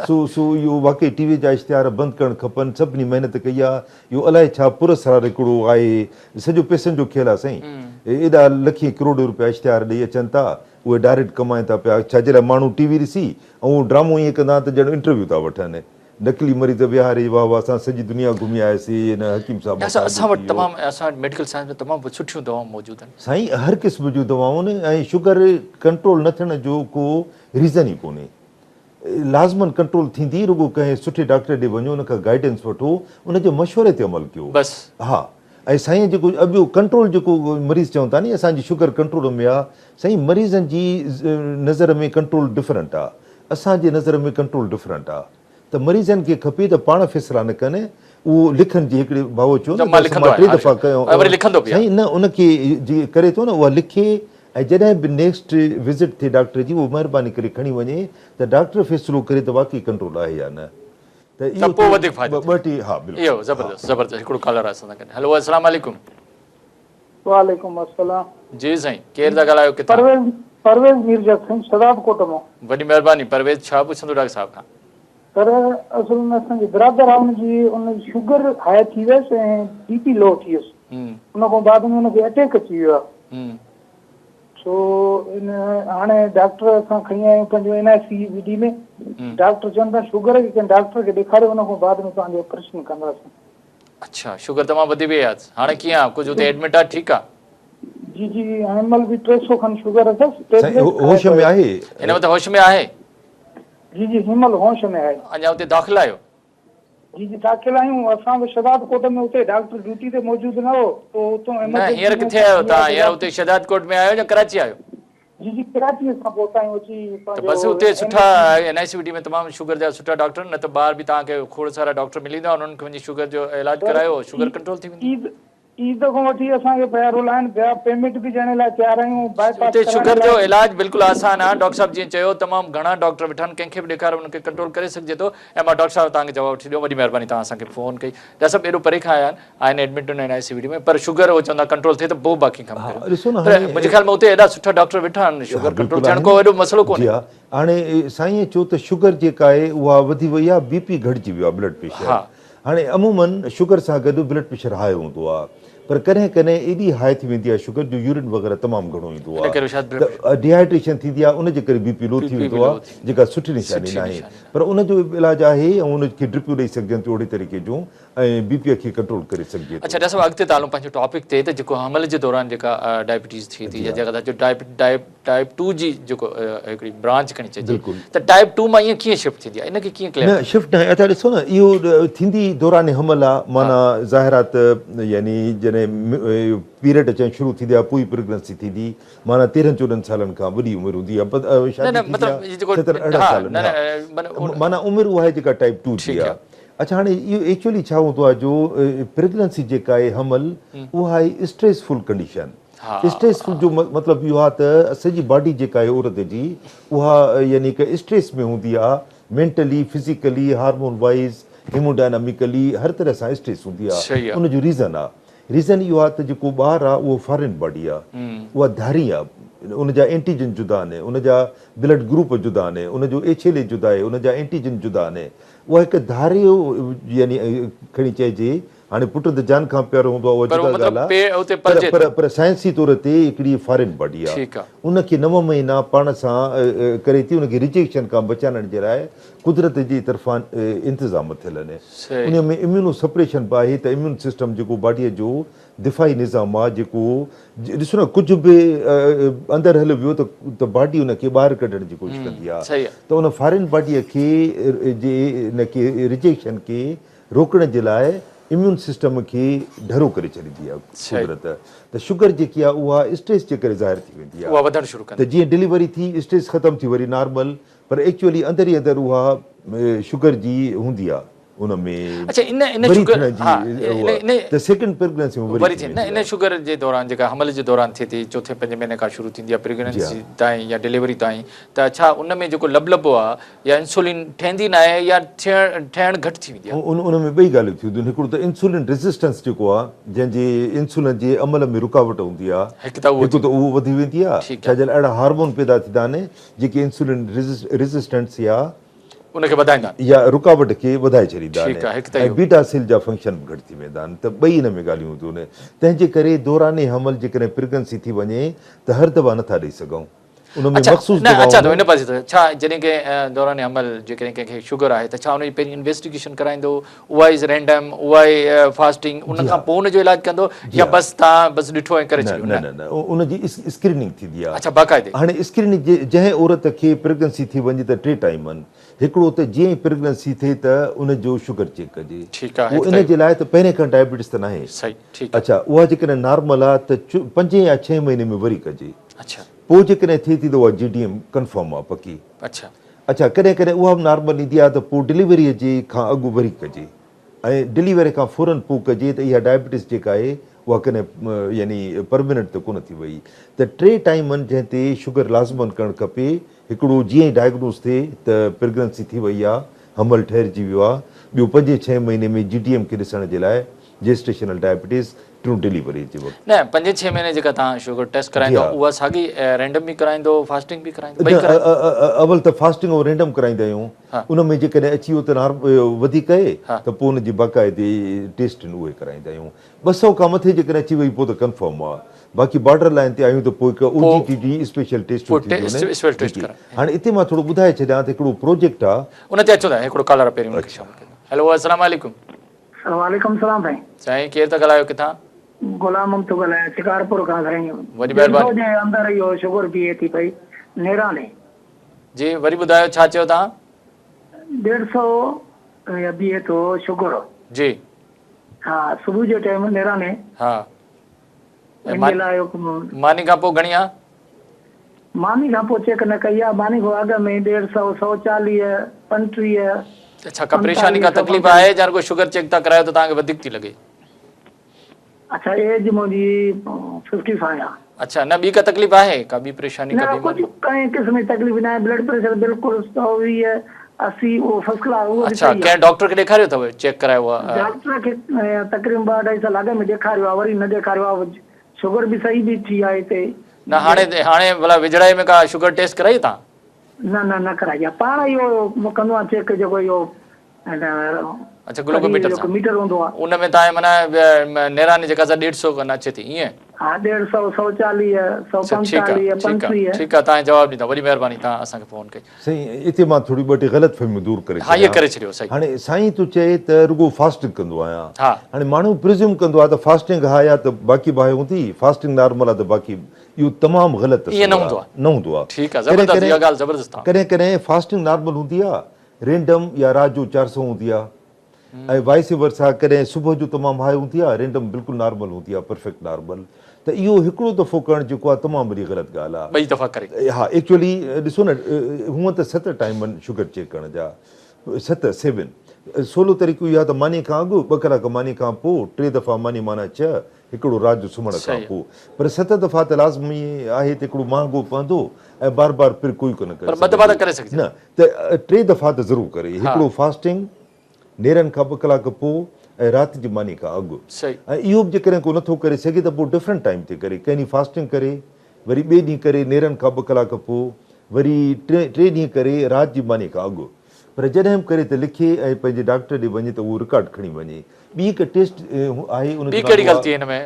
S2: سو سو اهو واقعي ٽي وي جا اشتهار بند ڪرڻ کپن سڀني محنت ڪئي آ اهو الائي ڇا پراسرار هڪڙو آهي سڄو پئسن جو کيل آ سائين ايڏا لکين ڪروڙين روپيا اشتهار ڏئي اچن ٿا اهي ڊائريڪٽ ڪمائين ٿا پيا ڇا جي لاء ماڻهو ٽي وي ڏسي ۽ اهو ڊرامو ائين ڪندا ته ڄڻ انٽرويو ٿا وٺن نقلي مريض ويهاري واه واه اسان سڄي دنيا گهمي آياسي هن حڪيم صاحب مان
S1: فائدو اسان وٽ تمام اسان وٽ ميڊيڪل سائنس ۾ تمام سٺيون دوائون موجود آهن.
S2: سائين هر قسم جون دوائون ۽ شگر ڪنٽرول نه ٿيڻ جو ڪو ريزن ئي ڪونهي لازمن ڪنٽرول ٿيندي رڳو ڪنهن سٺي ڊاڪٽر ڏي وڃو ان کان گائيڊنس وٺو ان جي مشوري تي عمل ڪيو
S1: بس.
S2: ها ۽ سائين جيڪو ٻيو ڪنٽرول جيڪو مريض چون ٿا ني اسان جي شگر ڪنٽرول ۾ آ سائين مريضن جي نظر ۾ ڪنٽرول ڊفرنٽ آ اسان جي نظر ۾ ڪنٽرول ڊفرنٽ آ ته مريضن کي کپي ته پاڻ فيصلا نه ڪن اهو لکن جي هڪڙي ڀائو چيو نه ته مان ٽي دفعا ڪيو سائين نه ان کي جي ڪري ٿو نه اها لکي ۽ جڏهن به نيڪسٽ وزٽ ٿئي ڊاڪٽر جي اهو مهرباني ڪري کڻي وڃي ته ڊاڪٽر فيصلو ڪري ته واقعي ڪنٽرول آهي يا نه ته
S1: اهو پوء وڌيڪ فائدو
S2: ٻه ٽي ها
S1: بلڪل اهو زبردست زبردست هڪڙو ڪالر آهي اسان سان گڏ هلو السلام عليڪم.
S6: وعليڪم السلام.
S1: جي سائين ڪير ٿا ڳالهايو ڪٿان.
S6: پرويز پرويز ميرجت سائين شھداد ڪوٽ مان.
S1: وڏي مهرباني پرويز ڇا پڇندو ڊاڪٽر صاحب کان.
S6: سر اصل ۾ اسان جي برادر آ ان جي ان جي شگر هاء ٿي ويس ۽ بي پي لو ٿي ويس ان کان بعد ۾ ان کي اٽيڪ اچي ويو آ سو ان هاڻي ڊاڪٽر اسان کڻي آيا آهيون پنهنجو N I C V D ۾ doctor چون ٿا شگر کي ڪنهن ڊاڪٽر کي ڏيکاريو ان کان بعد ۾ توهان جو آپريشن ڪنداسين.
S1: اڇا شگر تمام وڌي وئي آ هاڻي ڪيئن آ ڪجهه اتي ايڊمٽ آ ٺيڪ آ.
S6: جي جي هن مهل به 300 کن شگر اٿس
S2: ٽيبليٽ کائي هوش ۾ آهي
S1: هن وقت هوش ۾ آهي.
S6: جي جي هن مهل هوش ۾ آهي.
S1: اڃا اتي داخل آهيو.
S6: جي جي داخل آهيون اسان به شهداد ڪوٽ ۾ اتي ڊاڪٽر ڊيوٽي تي موجود نه هو پوء اتو
S1: نه هينئر ڪٿي آهيو توهان هينئر اتي شهداد ڪوٽ ۾ آهيو يا ڪراچي آهيو.
S6: جي جي ڪراچي اسان پهتا آهيون اچي
S1: ته بس اتي سٺا N I C V D ۾ تمام شگر جا سٺا ڊاڪٽر آهن نه ته ٻاهر به توهان کي کوڙ سارا ڊاڪٽر ملي ويندا انهن کي وڃي شگر جو علاج ڪرايو شگر ڪنٽرول ٿي ويندي.
S6: عيد عيد کان وٺي اسان کي پيا رولائن پيا، پيمينٽ به ڏيڻ لاء تيار آهيون، باء پاس
S1: اتي
S6: ڪرائڻ
S1: شگر جو
S6: لاء.
S1: علاج بلڪل آسان آ، ڊاڪٽر صاحب جيئن چيو تمام گهڻا ڊاڪٽر ويٺا آهن ڪنهن کي به ڏيکاريو ان کي ڪنٽرول ڪري سگهجي ٿو ۽ مان ڊاڪٽر صاحب توهان کي جواب وٺي ڏيو وڏي مهرباني توهان اسان کي فون ڪئي ڊاڪٽر صاحب ايڏو پري کان آيا آهن آهن ايڊمٽ آهن آء سي وي ڊي ۾ پر شگر هو چوندا ڪنٽرول ٿئي ته پوء باقي ڪم
S2: ها
S1: ڪريو
S2: ڏسو نه
S1: پر
S2: هاڻي
S1: منهنجي خيال ۾ اتي ايڏا سٺا ڊاڪٽر ويٺا آهن
S2: ها
S1: شگر ڪنٽرول
S2: بلڪل
S1: ٿيڻ
S2: آهن
S1: ڪو ايڏو مسئلو
S2: جي
S1: ڪونهي
S2: ها هاڻي سائين چيو ته شگر جيڪا آهي اها وڌي وئي آهي بي پي گهٽجي ويو آهي بلڊ پريشر
S1: ها
S2: هاڻي عموماً شگر سان گڏ بلڊ پريشر هاء هوندو آهي پر ڪڏهن ڪڏهن ايڏي هاء ٿي ويندي آهي شگر جو يورين وغيره تمام گهڻو ايندو
S1: ان
S2: آهي
S1: ڪري شايد بلڊ
S2: ته ڊيهائيڊريشن ٿيندي آهي ان جي ڪري بي پي لو
S1: بي
S2: ٿي
S1: پي
S2: ويندو
S1: به لو
S2: آهي
S1: ٿي
S2: جيڪا سٺي نشاني
S1: سٺي
S2: ناهي
S1: نشاني
S2: پر ان جو به علاج آهي ۽ ان کي ڊرپيون ڏئي سگهجن ٿيون اهڙي طريقي جون ۽ بي پي کي ڪنٽرول ڪري سگهجي
S1: اڇا
S2: ٿو.
S1: ڊاڪٽر صاحب اڳتي ٿا هلون پنهنجي ٽاپڪ تي ته جيڪو حمل جي دوران جيڪا ڊائبٽيز ٿئي ٿي
S2: جي
S1: يا
S2: ها
S1: جيڪا جو ٽائپ ٽائپ ٽائپ 2 جي جيڪو هڪڙي برانچ کڻي چئجي
S2: بلڪل.
S1: ته ٽائپ 2 مان ائين ڪيئن شفٽ ٿيندي آهي ان کي ڪيئن ڪليئر
S2: نه
S1: ڪندو؟
S2: شفٽ ناهي اڇا ڏسو نه اهو ٿيندي دوران حمل آ
S1: ها
S2: معنيٰ ظاهر آ ته يعني جڏهن پيريڊ اچڻ شروع ٿيندي آ پوء ئي پريگننسي ٿيندي معنيٰ تيرهن چوڏهن سالن کان وڏي عمر هوندي آ
S1: نه
S2: شادي
S1: نه
S2: ٿيندي
S1: مطلب
S2: آ
S1: هي جيڪو
S2: ستر ارڙهن
S1: ها
S2: سالن
S1: نه
S2: ها
S1: نه
S2: معنيٰ عمر اها آهي جيڪا ٽائپ 2 جي
S1: ٺيڪ
S2: آ
S1: آ
S2: اڇا هاڻي اهو ايڪچوئلي ڇا هوندو آهي جو پريگننسي جيڪا آهي حمل اها آهي stressful condition stressful جو مطلب اهو آهي ته سڄي باڊي جيڪا آهي عورت جي اها يعني هڪ اسٽريس ۾ هوندي آهي مينٽلي فزيڪلي هارمون وائز هيموڊائناميڪلي هر طرح سان اسٽريس هوندي آهي ان جو ريزن آهي ريزن اهو آهي ته جيڪو ٻار آهي اهو فارين باڊي آهي اها ڌاري آهي ان جا اينٽيجن جدا آهن ان جا بلڊ گروپ جدا آهن ان جو ايڇ ايل اي جدا آهي ان جا اينٽيجن جدا آهن اها هڪ ڌاريو يعني کڻي چئجي هاڻي پٽ ته جان کان پيارو هوندو آهي اها
S1: پر
S2: جدا
S1: مطلب
S2: ڳالهه
S1: پي
S2: آهي
S1: اتي
S2: پر
S1: پلجي
S2: پر
S1: ٿو.
S2: پر سائنسي طور تي هڪڙي فارين باڊي آهي
S1: ٺيڪ آهي.
S2: ان کي نو مهينا پاڻ سان ڪري ٿي ان کي ريجيڪشن کان بچائڻ جي لاء قدرت جي طرفان انتظام ٿيل آهن
S1: صحيح.
S2: ان ۾ اميونو سپريشن به آهي ته اميون سسٽم جيڪو باڊي جو دفاعي نظام آهي جيڪو ڏسو نه ڪجهه به اندر هليو ويو ته ته باڊي ان کي ٻاهر ڪڍڻ جي ڪوشش ڪندي آهي
S1: صحيح آهي.
S2: ته ان فارين باڊي کي جي ان کي ريجيڪشن کي روڪڻ جي لاء اميون سسٽم کي ڍرو ڪري ڇڏيندي آهي
S1: صحيح.
S2: قدرت ته شگر جيڪي آهي اها اسٽريس جي ڪري ظاهر ٿي ويندي
S1: اها
S2: آهي
S1: وڌڻ شروع
S2: ته
S1: ڪندي.
S2: جيئن ڊليوري ٿي اسٽريس ختم ٿي وري نارمل پر ايڪچوئلي اندر ئي اندر اها شگر جي هوندي آهي ان ۾
S1: اڇا ان ان
S2: وري
S1: شگر
S2: ٿيڻ جي
S1: ها
S2: اها
S1: ان
S2: ته سيڪنڊ پريگننسي ۾ وري
S1: وري
S2: ٿي
S1: ٿي نه
S2: ويندي
S1: ان
S2: آهي.
S1: شگر جي دوران جيڪا حمل جي دوران ٿئي ٿي چوٿين پنجين مهيني کان شروع ٿيندي آهي
S2: جي
S1: پريگننسي
S2: ها.
S1: تائين يا ڊليوري تائين ته ڇا ان ۾ جيڪو لبلبو آهي يا انسولين ٺهندي ناهي يا ٿيڻ ٺهڻ گهٽ ٿي ويندي آهي.
S2: ان ان ۾ ٻئي ڳالهيون ٿينديون آهن هڪڙو ته انسولين ريزسٽنس جيڪو آهي جنهن جي انسولين جي عمل ۾ رڪاوٽ هوندي آهي
S1: هڪ ته اهو
S2: هڪ
S1: ٿي
S2: ته اهو وڌي ويندي آهي
S1: ٺيڪ
S2: ڇا
S1: آهي
S2: جي لاء اهڙا هارمون پيدا ٿيندا آهن جيڪي انسولين ريزسٽنس يا
S1: ان کي وڌائيندا آهن.
S2: يا رڪاوٽ کي وڌائي ڇڏيندا
S1: ٺيڪ
S2: آهن
S1: آهي هڪ ته
S2: ۽
S1: اهو.
S2: بيٽا سيل جا فنڪشن به گهٽ ٿي ويندا آهن ته ٻئي ان ۾ ڳالهيون هونديون آهن تنهن جي ڪري دوران حمل جيڪڏهن پريگنسي ٿي وڃي ته هر دوا نٿا ڏئي سگهون ان ۾
S1: اڇا
S2: مخصوص
S1: نه اچان ٿو
S2: دوائون
S1: ان پاسي ٿو ڇا جڏهن ڪنهن دوران حمل جيڪڏهن ڪنهن کي شگر آهي ته ڇا ان جي پهرين انويسٽيگيشن ڪرائيندو اها ئي رينڊم اها ئي فاسٽنگ ان
S2: جي
S1: کان
S2: ها
S1: پوء ان جو علاج ڪندو
S2: جي
S1: يا
S2: ها
S1: بس توهان بس ڏٺو ۽ ڪري
S2: نه
S1: ڇڏيو
S2: نه
S1: نه
S2: نه نه ان جي اسڪريننگ ٿيندي آهي
S1: اڇا باقاعدي
S2: هاڻي اسڪريننگ جنهن عورت کي پريگنسي ٿي وڃي ته ٽي ٽائيم آهن هڪڙو ته جيئن ئي پريگننسي ٿئي ته ان جو شگر چيڪ ڪجي
S1: ٺيڪ آهي
S2: اهو
S1: هڪ
S2: ان
S1: ته
S2: جي لاء ته پهرين کان ڊائبيٽس ته ناهي
S1: صحيح ٺيڪ آهي
S2: اڇا اها جيڪڏهن نارمل آهي ته پنجين يا ڇهين مهيني ۾ وري ڪجي
S1: اڇا
S2: پوء جيڪڏهن ٿئي ٿي ته اها جي ڊي ايم ڪنفرم آهي پڪي
S1: اڇا
S2: اڇا ڪڏهن ڪڏهن اها به نارمل ايندي آهي ته پوء ڊليوري جي کان اڳ وري ڪجي ۽ ڊليوري کان فورن پوء ڪجي ته اها ڊائبيٽس جيڪا آهي اها ڪڏهن يعني پرمننٽ ته ڪونه ٿي وئي ته ٽي ٽائيمن جنهن تي شگر لازمن ڪرڻ کپي هڪڙو جيئن ئي ڊائگنوز ٿئي ته پريگننسي ٿي وئي آ، حمل ٺهرجي ويو آ، ٻيو پنجين ڇهين مهيني ۾ جي ڊي ايم کي ڏسڻ جي لاء جيسٽيشنل ڊائبيٽيز، ٽيون ڊليوري جي وقت.
S1: نه پنجين ڇهين مهيني جيڪا توهان شگر ٽيسٽ
S2: جي
S1: ڪرائيندو
S2: ها.
S1: اها ساڳي رينڊم به ڪرائيندو فاسٽنگ به ڪرائيندو ٻئي
S2: نه
S1: ڪرائيندو؟
S2: اول ته فاسٽنگ ۽ رينڊم ڪرائيندا آهيون
S1: ها.
S2: ان ۾ جيڪڏهن اچي ويو ته نارم وڌيڪ آهي
S1: ها.
S2: ته پوء ان جي باقاعدي ٽيسٽ اهي ڪرائيندا آهيون ٻه سئو کان مٿي جيڪڏهن اچي وئي پوء ته ڪنفرم آ باقي بارڊر لائين تي آهيون ته پوء هڪ او جي ٽي ڊي اسپيشل ٽيسٽون ٿينديون آهن جيڪي هاڻي اتي مان ٿورو ٻڌائي ڇڏيان ته هڪڙو پروجيڪٽ آ.
S1: ان تي اچون ٿا هڪڙو ڪالر پهرين ان کي شامل ڪيون هيلو السلام عليڪم.
S7: وعليڪم السلام سائين.
S1: سائين ڪير ٿا ڳالهايو ڪٿان؟
S7: غلام محمد ٿو ڳالهايان شڪارپور کان سائين.
S1: وڏي مهرباني.
S7: ڏيڍ سئو جي اندر اهو شگر بيهي ٿي پئي نيراني.
S1: جي وري ٻڌايو ڇا چيو توهان؟
S7: ڏيڍ سئو بيهي ٿو شگر.
S1: جي.
S7: ها صبح جو ٽائيم نيراني.
S1: ها.
S7: ان جي لاء حڪم.
S1: ماني کان پوء گهڻي آ؟
S7: ماني کان پوء چيڪ نه ڪئي آ، ماني کان اڳ ۾ ڏيڍ سئو، 140، 35.
S1: اڇا ڪا پريشاني ڪا تڪليف آهي جا رڳو شگر چيڪ ٿا ڪرايو ته توهان کي وڌيڪ ٿي لڳي؟
S7: اڇا ايج منهنجي 55 آ.
S1: اڇا نه ٻي ڪا تڪليف آهي ڪا ٻي پريشاني ڪا
S7: نه
S1: بيماري.
S7: ڪجهه ڪنهن قسم جي تڪليف ناهي بلڊ پريشر بلڪل 120 80 اهو فرسٽ ڪلاس اهو به
S1: اڇا
S7: صحيح آ.
S1: ڪنهن ڊاڪٽر کي ڏيکاريو اٿو چيڪ ڪرايو آ.
S7: ڊاڪٽر کي تقريبن ٻه اڍائي سال اڳ ۾ ڏيکاريو آ وري نه ڏيکاريو آ شگر به صحيح بيٺي آ هتي.
S1: نه هاڻي هاڻي ڀلا ويجهڙائي ۾ ڪا شگر ٽيسٽ ڪرائي تان؟
S7: نه نه نه ڪرائي آ پاڻ اهو ڪندو آ چيڪ جيڪو اهو
S1: اڇا گلوڪوميٽر سان
S7: ميٽر هوندو آ
S1: ان ۾ تان معنيٰ نيراني جيڪا سا 150 کن اچي ٿي ائين؟
S7: ها 150 140 145 25.
S1: ٺيڪ آ تان جواب ڏيندا وڏي مهرباني تان اسان کي فون ڪئي.
S2: سائين اتي مان ٿوري ٻه ٽي غلط فهميون دور ڪري
S1: ها اهي ڪري ڇڏيو صحيح.
S2: هاڻي سائين ٿو چئي ته رڳو فاسٽنگ ڪندو آهيان
S1: ها.
S2: هاڻي ماڻهو پرزيوم ڪندو آهي ته فاسٽنگ هاء آهي ته باقي به هاء هوندي فاسٽنگ نارمل آهي ته باقي اهو تمام غلط
S1: تصور
S2: آهي نه هوندو آهي.
S1: ٺيڪ آهي زبردست اها ڳالهه زبردست آهي.
S2: ڪڏهن ڪڏهن فاسٽنگ نارمل هوندي آهي رينڊم يا رات جو 400 هوندي آهي ۽ وائس ورسا ڪڏهن صبح جو تمام هاء هوندي آهي رينڊم بلڪل نارمل هوندي آهي پرفيڪٽ نارمل ته اهو هڪڙو دفعو ڪرڻ جيڪو آهي تمام وڏي غلط ڳالهه آهي
S1: ٻئي دفعا ڪري.
S2: ها ايڪچوئلي ڏسو نه هونئن ته ست ٽائيم آهن شگر چيڪ ڪرڻ جا ست سيون سولو طريقو اهو آهي ته ماني کان اڳ ٻه ڪلاڪ ماني کان پوء ٽي دفعا ماني معنيٰ ڇهه هڪڙو رات جو سمهڻ کان پوء پر ست دفعا ته لازمي آهي ته هڪڙو مهانگو پوندو ۽ بار بار پر ڪوئي ڪونه ڪري
S1: پر ٻه دفعا ته ڪري سگهجي
S2: نه ته ٽي دفعا ته ضرور ڪري هڪڙو فاسٽنگ نيرن کان ٻه ڪلاڪ پوء ۽ رات جي ماني کان اڳ ۽ اهو به جيڪڏهن ڪو نٿو ڪري سگهي ته پوء ڊفرنٽ ٽائيم تي ڪري ڪنهن ڏينهن فاسٽنگ ڪري وري ٻئي ڏينهن ڪري نيرن کان ٻه ڪلاڪ پوء وري ٽي ڏينهن ڪري رات جي ماني کان اڳ پر جڏهن به ڪري ته لکي ۽ پنهنجي ڊاڪٽر ڏي وڃي ته اهو رڪارڊ کڻي وڃي. ٻي هڪ ٽيسٽ آهي ان جو
S1: ٻي ڪهڙي
S2: نالو
S1: غلطي هن ۾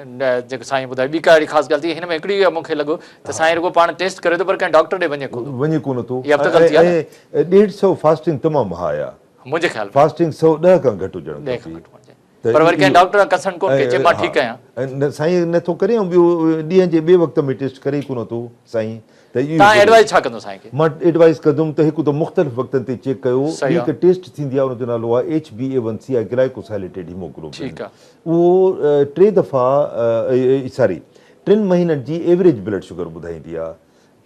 S1: جيڪو سائين ٻڌايو ٻي ڪا اهڙي خاص غلطي هن ۾ هڪڙي اها مون کي لڳو ته سائين رڳو پاڻ ٽيسٽ ڪري ٿو پر ڪنهن ڊاڪٽر ڏي وڃي ڪونه ٿو.
S2: وڃي ڪونه ٿو
S1: اها به ته غلطي آهي نه.
S2: ۽ ڏيڍ سئو فاسٽنگ تمام هاء آهي.
S1: منهنجي خيال ۾.
S2: فاسٽنگ 110 کان گهٽ هجڻ
S1: ڏهه کان
S2: کپي.
S1: گهٽ هئڻ چاهي. پر وري ڪنهن ڊاڪٽر کان ڪنسلٽ ڪونه ڪئي چي مان ٺيڪ آهيان.
S2: نه سائين نه ٿو ڪري ۽ ٻيو ڏينهن جي ٻئي وقت ۾ ٽيسٽ ڪري ئي ڪونه ٿو سائين ته اهو
S1: توهان ايڊوائيز ڇا ڪندو سائين کي؟
S2: مان ايڊوائيز ڪندم ته هڪ ته مختلف وقتن تي چيڪ ڪيو ٻي هڪ ٽيسٽ ٿيندي آهي ان جو نالو آهي H B A one C آهي گلائڪوسائليٽيڊ هيموگلوبن اهو ٽي دفعا ساري ٽن مهينن جي ايوريج بلڊ شگر ٻڌائيندي آهي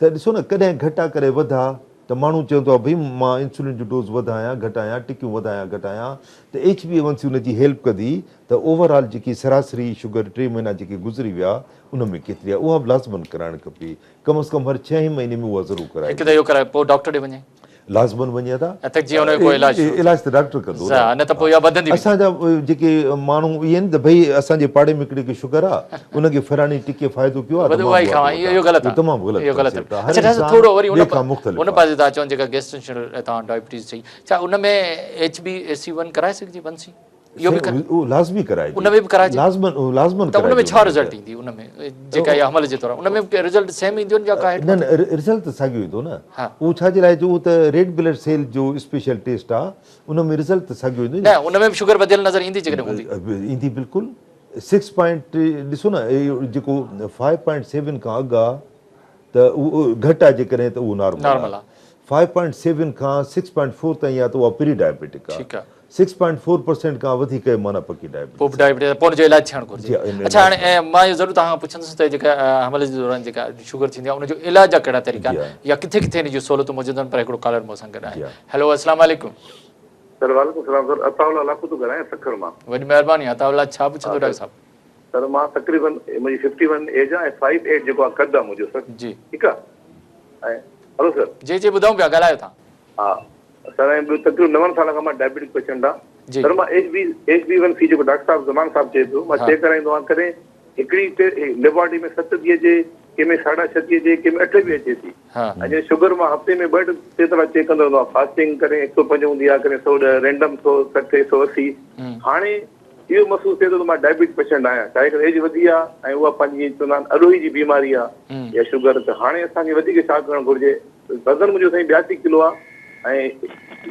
S2: ته ڏسو نه ڪڏهن گهٽ آ ڪڏهن وڌ آ ته ماڻهو چوندو آ ڀئي مان انسولين جو ڊوز وڌايان گهٽايان ٽڪيون وڌايان گهٽايان ته H B A one C ان جي هيلپ ڪندي ته اوور آل جيڪي سراسري شگر ٽي مهينا جيڪي گذري ويا ان ۾ ڪيتري آ اها به لازمن ڪرائڻ کپي ڪم از ڪم هر ڇهين مهيني ۾ اها ضرور
S1: ڪرائجي. هڪ ته اهو ڪرائي پوء ڊاڪٽر ڏي وڃي.
S2: لازمن وڃي ادا.
S1: ته جيئن ان جو ڪو علاج شروع ٿئي.
S2: علاج ته ڊاڪٽر ڪندو نه.
S1: نه ته پوء اها وڌندي ويندي.
S2: اسان جا جيڪي ماڻهو اهي آهن ته ڀئي اسان جي پاڙي ۾ هڪڙي کي شگر آ ان کي فلاڻي ٽڪي فائدو ڪيو آ ته مان به اها
S1: اهو غلط آ.
S2: اهو تمام غلط
S1: اهو غلط
S2: ڪنسيپٽ آ. هر انسان
S1: ٿورو وري
S2: ٻئي کان مختلف
S1: ان
S2: آ.
S1: پاسي ٿا چون جيڪا گيسٽرنشنل توهان ڊائبٽيز چئي ڇا ان ۾ ايڇ بي اي سي ون ڪرائي سگهجي ون سي؟ اهو به
S2: اهو لازمي ڪرائجي.
S1: ان ۾ به ڪرائجي.
S2: لازمن لازمن
S1: ته ان ۾ ڇا رزلٽ ايندي ان ۾ جيڪا اها حمل جي دوران ان ۾ به رزلٽ سيم ايندو يا ڪا هيٺ
S2: نه نه رزلٽ ته ساڳيو ايندو نه اهو ڇا جي لاء جو اهو ته ريڊ بلڊ سيل جو اسپيشل ٽيسٽ آ ان ۾ رزلٽ ته ساڳيو ايندو
S1: نه ان ۾ به شگر وڌيل نظر ايندي جيڪڏهن هوندي
S2: ايندي بلڪل سڪس پوائنٽ ڏسو نه جيڪو فائيو پوائنٽ سيون کان اڳ آ ته اهو گهٽ آ جيڪڏهن ته اهو نارمل آ فائيو پوائنٽ سيون کان سڪس پوائنٽ فور تائين آ ته اها پري ڊائبيٽڪ آ
S1: ٺيڪ آ
S2: سڪس پوائنٽ فور پرسينٽ کان وڌيڪ آهي معنيٰ پڪي ڊائبٽيز
S1: پوء به ڊائبٽيز آهي پوء ان جو علاج ٿيڻ گهرجي اڇا هاڻي مان اهو ضرور توهان کان پڇندس ته جيڪا حمل جي دوران جيڪا شگر ٿيندي آهي ان جو علاج جا ڪهڙا طريقا آهن يا ڪٿي ڪٿي ان جون سهولتون موجود آهن پر هڪڙو ڪالر مون سان گڏ آهي هيلو السلام عليڪم.
S4: سر وعليڪم السلام سر عطاء الله لاکو ٿو ڳالهايان سکر مان.
S1: وڏي مهرباني عطاء الله ڇا پڇندو ڊاڪٽر صاحب.
S4: سر مان تقريبن منهنجي ففٽي ون ايج آهي ۽ فائيو ايٽ جيڪو آهي قد آهي منهنجو سر
S1: جي
S4: ٺيڪ آهي ۽ هلو سر.
S1: جي جي ٻڌون پيا ڳالهايو توهان.
S4: ها سر ۽ ٻيو تقريبن نون سالن کان مان ڊائبيٽڪ پيشنٽ آهيان
S1: جي.
S4: سر مان H B H B one C جيڪو ڊاڪٽر صاحب زمان صاحب چئي پيو مان چيڪ ڪرائيندو آهيان ڪڏهن هڪڙي ليبارٽري ۾ ست ٿي اچي ڪنهن ۾ ساڍا ڇهه ٿي اچي ڪنهن ۾ اٺ به اچي ٿي ۽ جڏهن شگر مان هفتي ۾ ٻه ٽي دفعا چيڪ ڪندو رهندو آهيان فاسٽنگ ڪڏهن هڪ سو پنج هوندي آهي ڪڏهن 110 رينڊم 160 180 هاڻي اهو محسوس ٿئي ٿو ته مان ڊائبيٽڪ پيشنٽ آهيان ڇاهي ڪري ايج وڌي آهي ۽ اها پنهنجي چوندا آهن اڏوهي جي بيماري آهي يا شگر ته هاڻي اسان کي وڌيڪ ڇا ڪرڻ گهرجي وزن منهنجو سائين 82 ڪلو آ ۽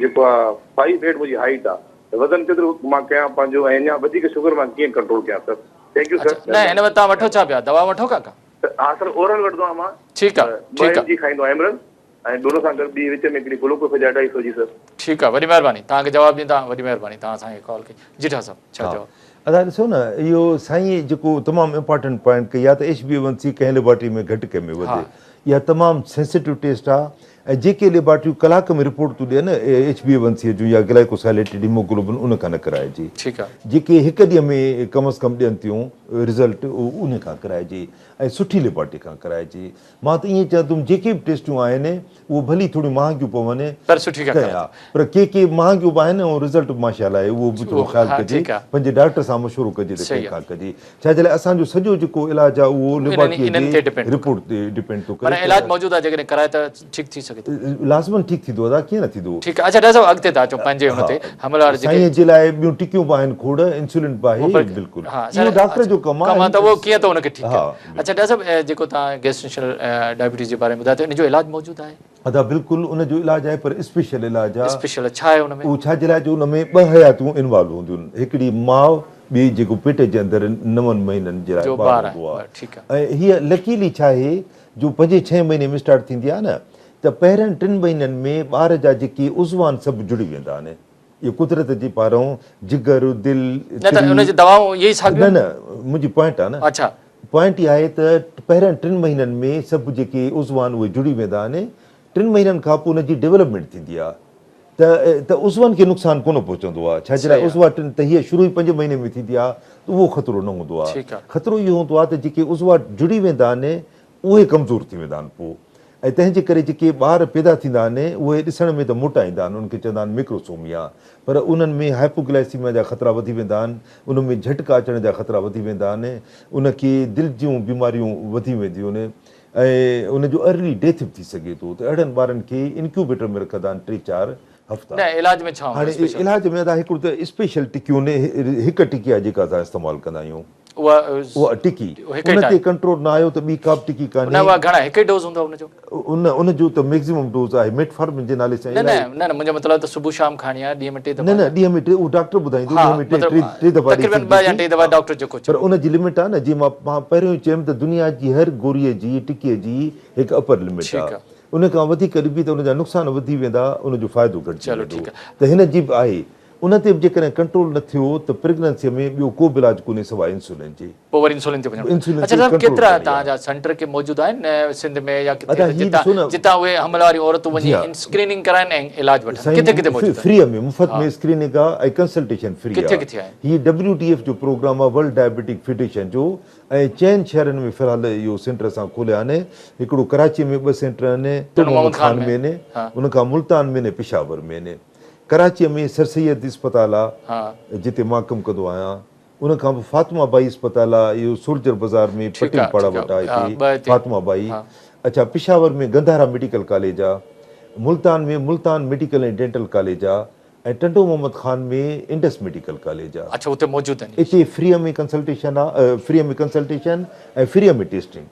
S4: جيڪو آ فائيو ايٽ منهنجي هائيٽ آ ته وزن ڪيترو مان ڪيان پنهنجو ۽ اڃا وڌيڪ شگر مان ڪيئن ڪنٽرول ڪيان سر thank you
S1: اڇا
S4: سر
S1: نه هن وقت توهان وٺو ڇا پيا دوا وٺو ڪا ڪا.
S4: ها سر اورل وٺندو آهيان مان
S1: ٺيڪ آ
S4: ٻه
S1: ٺيڪ آ.
S4: ايم جي کائيندو آهيان ايمرل ۽ ڊولو سان گڏ ٻي وچ ۾ هڪڙي گلوڪوفيج اڍائي سو جي سر.
S1: ٺيڪ آ وڏي مهرباني توهان کي جواب ڏيندا وڏي مهرباني توهان اسان کي ڪال ڪئي جي ٺا صاحب ڇا
S2: ها
S1: جواب.
S2: ادا ڏسو نه اهو سائين جيڪو تمام امپارٽنٽ پوائنٽ ڪئي آ ته H B A one C ڪنهن ليبارٽري ۾ گهٽ ڪنهن ۾ وڌ اها تمام سينسيٽو ٽيسٽ آ ۽ جيڪي ليبارٽريون ڪلاڪ ۾ رپورٽ ٿيون ڏين H B A one C جون يا گلائڪوسائليٽيڊ هيموگلوبن ان کان نه ڪرائجي.
S1: ٺيڪ آ.
S2: جيڪي هڪ ڏينهن ۾ ڪم از ڪم ڏين ٿيون رزلٽ انهي کان ڪرائجي ۽ سٺي ليبارٽري کان ڪرائجي. مان ته ائين چوندم جيڪي به ٽيسٽيون آهن اهو ڀلي ٿوريون مهانگيون پون
S1: پر سٺي کان ڪرايو.
S2: پر ڪي ڪي مهانگيون به آهن ۽ رزلٽ به ماشاء الله آهي اهو به ٿورو خيال ڪجي پنهنجي ڊاڪٽر سان مشورو ڪجي ته ڪنهن کان ڪجي ڇا جي لاء اسان جو سڄو جيڪو علاج آهي اهو ليبارٽري جي رپورٽ تي ڊپينڊ ٿو ڪري.
S1: معنيٰ علاج موجود آهي جيڪڏهن ڪرائي ته ٺيڪ ٿي سگهي ٿو.
S2: لازمن ٺيڪ ٿيندو ادا ڪيئن نه ٿيندو.
S1: ٺيڪ آهي اڇا ڊاڪٽر صاحب اڳتي ٿا اچون پنهنجي ان تي حمل واري جيڪي.
S2: سائين جي لاء ٻيون ٽڪيون به آهن کوڙ انسولين به آهي بلڪل اهو ڊاڪٽر جو ڪم
S1: آهي ته اهو ڪيئن ٿو ان کي ٺيڪ ڪري. اڇا ڊاڪٽر صاحب جيڪو توهان گيسٽريشنل ڊائبيٽيز جي باري ۾ ٻڌايو ته ان جو علاج موجود آهي؟
S2: ادا بلڪل ان جو علاج آهي پر اسپيشل علاج آ.
S1: اسپيشل ڇا آهي ان ۾؟
S2: اهو ڇا جي لاء جو ان ۾ ٻه حياتيون انوالو هونديون آهن هڪڙي ماء ٻي جيڪو پيٽ جي اندر نون مهينن جي لاء ٻار هوندو آ ۽ هيء لڪيلي ڇا آهي جو پنجين ڇهين مهيني ۾ اسٽارٽ ٿيندي آ نه ته پهرين ٽن مهينن ۾ ٻار جا جيڪي عضوا آهن سڀ جڙي ويندا آهن اهو قدرت جي پارئون جگر، دل،
S1: نه ته ان جي دوائون اهي ئي ساڳيون
S2: نه نه منهنجي پوائنٽ آ نه.
S1: اڇا.
S2: پوائنٽ اها آهي ته پهرين ٽن مهينن ۾ سڀ جيڪي عضوا آهن اهي جڙي ويندا آهن ٽن مهينن کان پوء ان جي ڊولپمينٽ ٿيندي آهي ته ته عضون کي نقصان ڪونه پهچندو آهي ڇا جي لاء عضوا ٽن ته هيء شروع ئي پنج مهيني ۾ ٿيندي آهي ته اهو خطرو نه هوندو آهي خطرو اهو هوندو آهي ته جيڪي عضوا جڙي ويندا آهن اهي ڪمزور ٿي ويندا آهن پوء ۽ تنهن جي ڪري جيڪي ٻار پيدا ٿيندا آهن اهي ڏسڻ ۾ ته موٽا ايندا آهن انهن کي چوندا آهن ميڪروسوميا پر انهن ۾ هائپوگلائسيميا جا خطرا وڌي ويندا آهن انهن ۾ جهٽڪا اچڻ جا خطرا وڌي ويندا آهن ان کي دل جون بيماريون وڌي وينديون آهن ۽ ان جو ارلي ڊيٿ به ٿي سگهي ٿو ته اهڙن ٻارن کي انڪيوبيٽر ۾ رکندا آهن ٽي چار هفتا.
S1: نه علاج ۾ ڇا هوندو
S2: هاڻي
S1: اسپيشل؟
S2: علاج ۾ ادا هڪڙو ته اسپيشل ٽڪيون هڪ ٽڪي آهي جيڪا اسان استعمال ڪندا آهيون.
S1: اها
S2: اها ٽڪي
S1: هڪ ئي
S2: ان تي
S1: ٽائيم.
S2: ڪنٽرول نه آيو ته ٻي ڪا به ٽڪي
S1: نه
S2: ڪانهي.
S1: اها گهڻا هڪ ئي ڊوز هوندو آهي ان جو؟
S2: ان ان جو ته ميڪزيمم ڊوز آهي ميٽفارمن جي نالي سان
S1: نه نه
S2: الائي.
S1: نه نه منهنجو مطلب ته صبح شام کائڻي آهي ڏينهن ۾ ٽي دفعا
S2: نه نه
S1: يا.
S2: ڏينهن ۾ ٽي اهو ڊاڪٽر ٻڌائيندو
S1: ها
S2: ڏينهن ۾ ٽي
S1: مطلب
S2: ٽي ٽي دفعا ڏئي
S1: تقريبن ٻه
S2: سگهجي
S1: يا
S2: ٿي
S1: ٽي دفعا
S2: ها
S1: ڊاڪٽر جيڪو
S2: پر
S1: چوي.
S2: ان جي لمٽ آهي نه جيئن مان مان پهريون ئي چيم ته دنيا جي هر گوريء جي ٽڪي جي هڪ اپر لمٽ
S1: ٺيڪ
S2: آهي
S1: آهي.
S2: ان کان وڌيڪ ڏبي ته ان جا نقصان وڌي ويندا ان جو فائدو گهٽجي
S1: چلو
S2: ويندو
S1: ٺيڪ آهي.
S2: ته هن جي به آهي ان تي به جيڪڏهن ڪنٽرول نه ٿيو ته پريگننسيء ۾ ٻيو ڪو به علاج ڪونهي سواء انسولين جي.
S1: پوء وري انسولين تي وڃڻو پوندو.
S2: انسولين
S1: اڇا
S2: تي
S1: صاحب
S2: ڪنٽرول
S1: ڪيترا
S2: ڪرڻي
S1: توهان
S2: آهي.
S1: جا سينٽر ڪي موجود آهن سنڌ ۾ يا ڪٿي
S2: ادا
S1: ته
S2: هي
S1: جتان
S2: ڏسو نه
S1: جتان اهي حمل واريون عورتون
S2: جي
S1: وڃي
S2: ها.
S1: اسڪريننگ ڪرائن ۽ علاج وٺن
S2: سائين
S1: ڪٿي ڪٿي موجود آهن؟
S2: فريء ۾ مفت
S1: ها
S2: ۾ اسڪريننگ آهي ۽ ڪنسلٽيشن فري
S1: ڪٿي
S2: آهي.
S1: ڪٿي آهن؟
S2: هي ڊبليو ڊي ايف جو پروگرام آهي ورلڊ ڊائبيٽڪ فيڊريشن جو ۽ چئن شهرن ۾ في الحال اهو سينٽر اسان کوليا آهن هڪڙو ڪراچي ۾ ٻه سينٽر آهن
S1: ٽنڊو
S2: محمد
S1: محمد خان
S2: خان
S1: ۾
S2: ۾ آهن
S1: ها.
S2: ان کان ملتان ۾ آهن ۽ پشاور ۾ آهن. ڪراچيء ۾ سر سيد اسپتال آ جتي مان ڪم ڪندو آهيان. ان کان پوء فاطمه ٻائي اسپتال آ اهو سولجر بازار ۾ پٽيل پاڙا وٽ آ هتي فاطمه ٻائي. اڇا پشاور ۾ گنڌارا ميڊيڪل ڪاليج آ. Multan ۾ Multan medical ۽ dental college آ ۽ Tando Muhammad Khan ۾ Indus medical college آ.
S1: اڇا اتي موجود آهن.
S2: اتي فريء ۾ ڪنسلٽيشن آ فريء ۾ ڪنسلٽيشن ۽ فريء ۾ ٽيسٽنگ.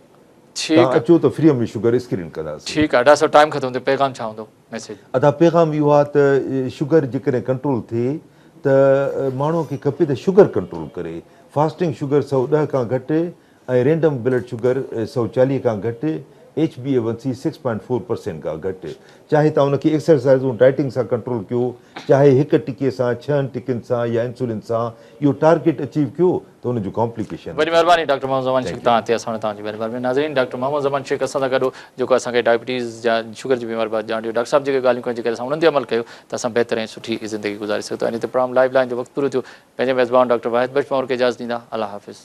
S1: ٺيڪ
S2: توهان اچو ته فريء ۾ شگر اسڪرين ڪنداسين.
S1: ٺيڪ آ ڊاڪٽر صاحب ٽائيم ختم ٿيو پيغام ڇا هوندو؟ ميسيج.
S2: ادا پيغام اهو آ ته شگر جيڪڏهن ڪنٽرول ٿئي ته ماڻهو کي کپي ته شگر ڪنٽرول ڪري فاسٽنگ شگر 110 کان گهٽ ۽ رينڊم بلڊ شگر 140 کان گهٽ H B A one C 6.4% کان گهٽ چاهي توهان ان کي ايڪسرسائزون ڊائٽنگ سان ڪنٽرول ڪيو چاهي هڪ ٽڪي سان ڇهن ٽڪين سان يا انسولين سان اهو ٽارگيٽ اچيو ڪيو ته ان جون ڪامپليڪيشن
S1: وڏي مهرباني ڊاڪٽر محمد زمان شيخ توهان تي اسان توهان جي مهرباني ناظرين ڊاڪٽر محمد زمان شيخ اسان سان گڏ هو جيڪو اسان کي ڊائبٽيز يا شگر جي بيماري بابت ڄاڻ ڏني ڊاڪٽر صاحب جيڪي ڳالهيون ڪيون جيڪڏهن اسان انهن تي عمل ڪيو ته اسان بهتر ۽ سٺي زندگي گذاري سگهون ٿا ان تي پروگرام لائيف لائين جو وقت پورو ٿيو پنهنجي ميزبان ڊاڪٽر واحد بخش پنهور کي اجازت ڏيندا الله حافظ.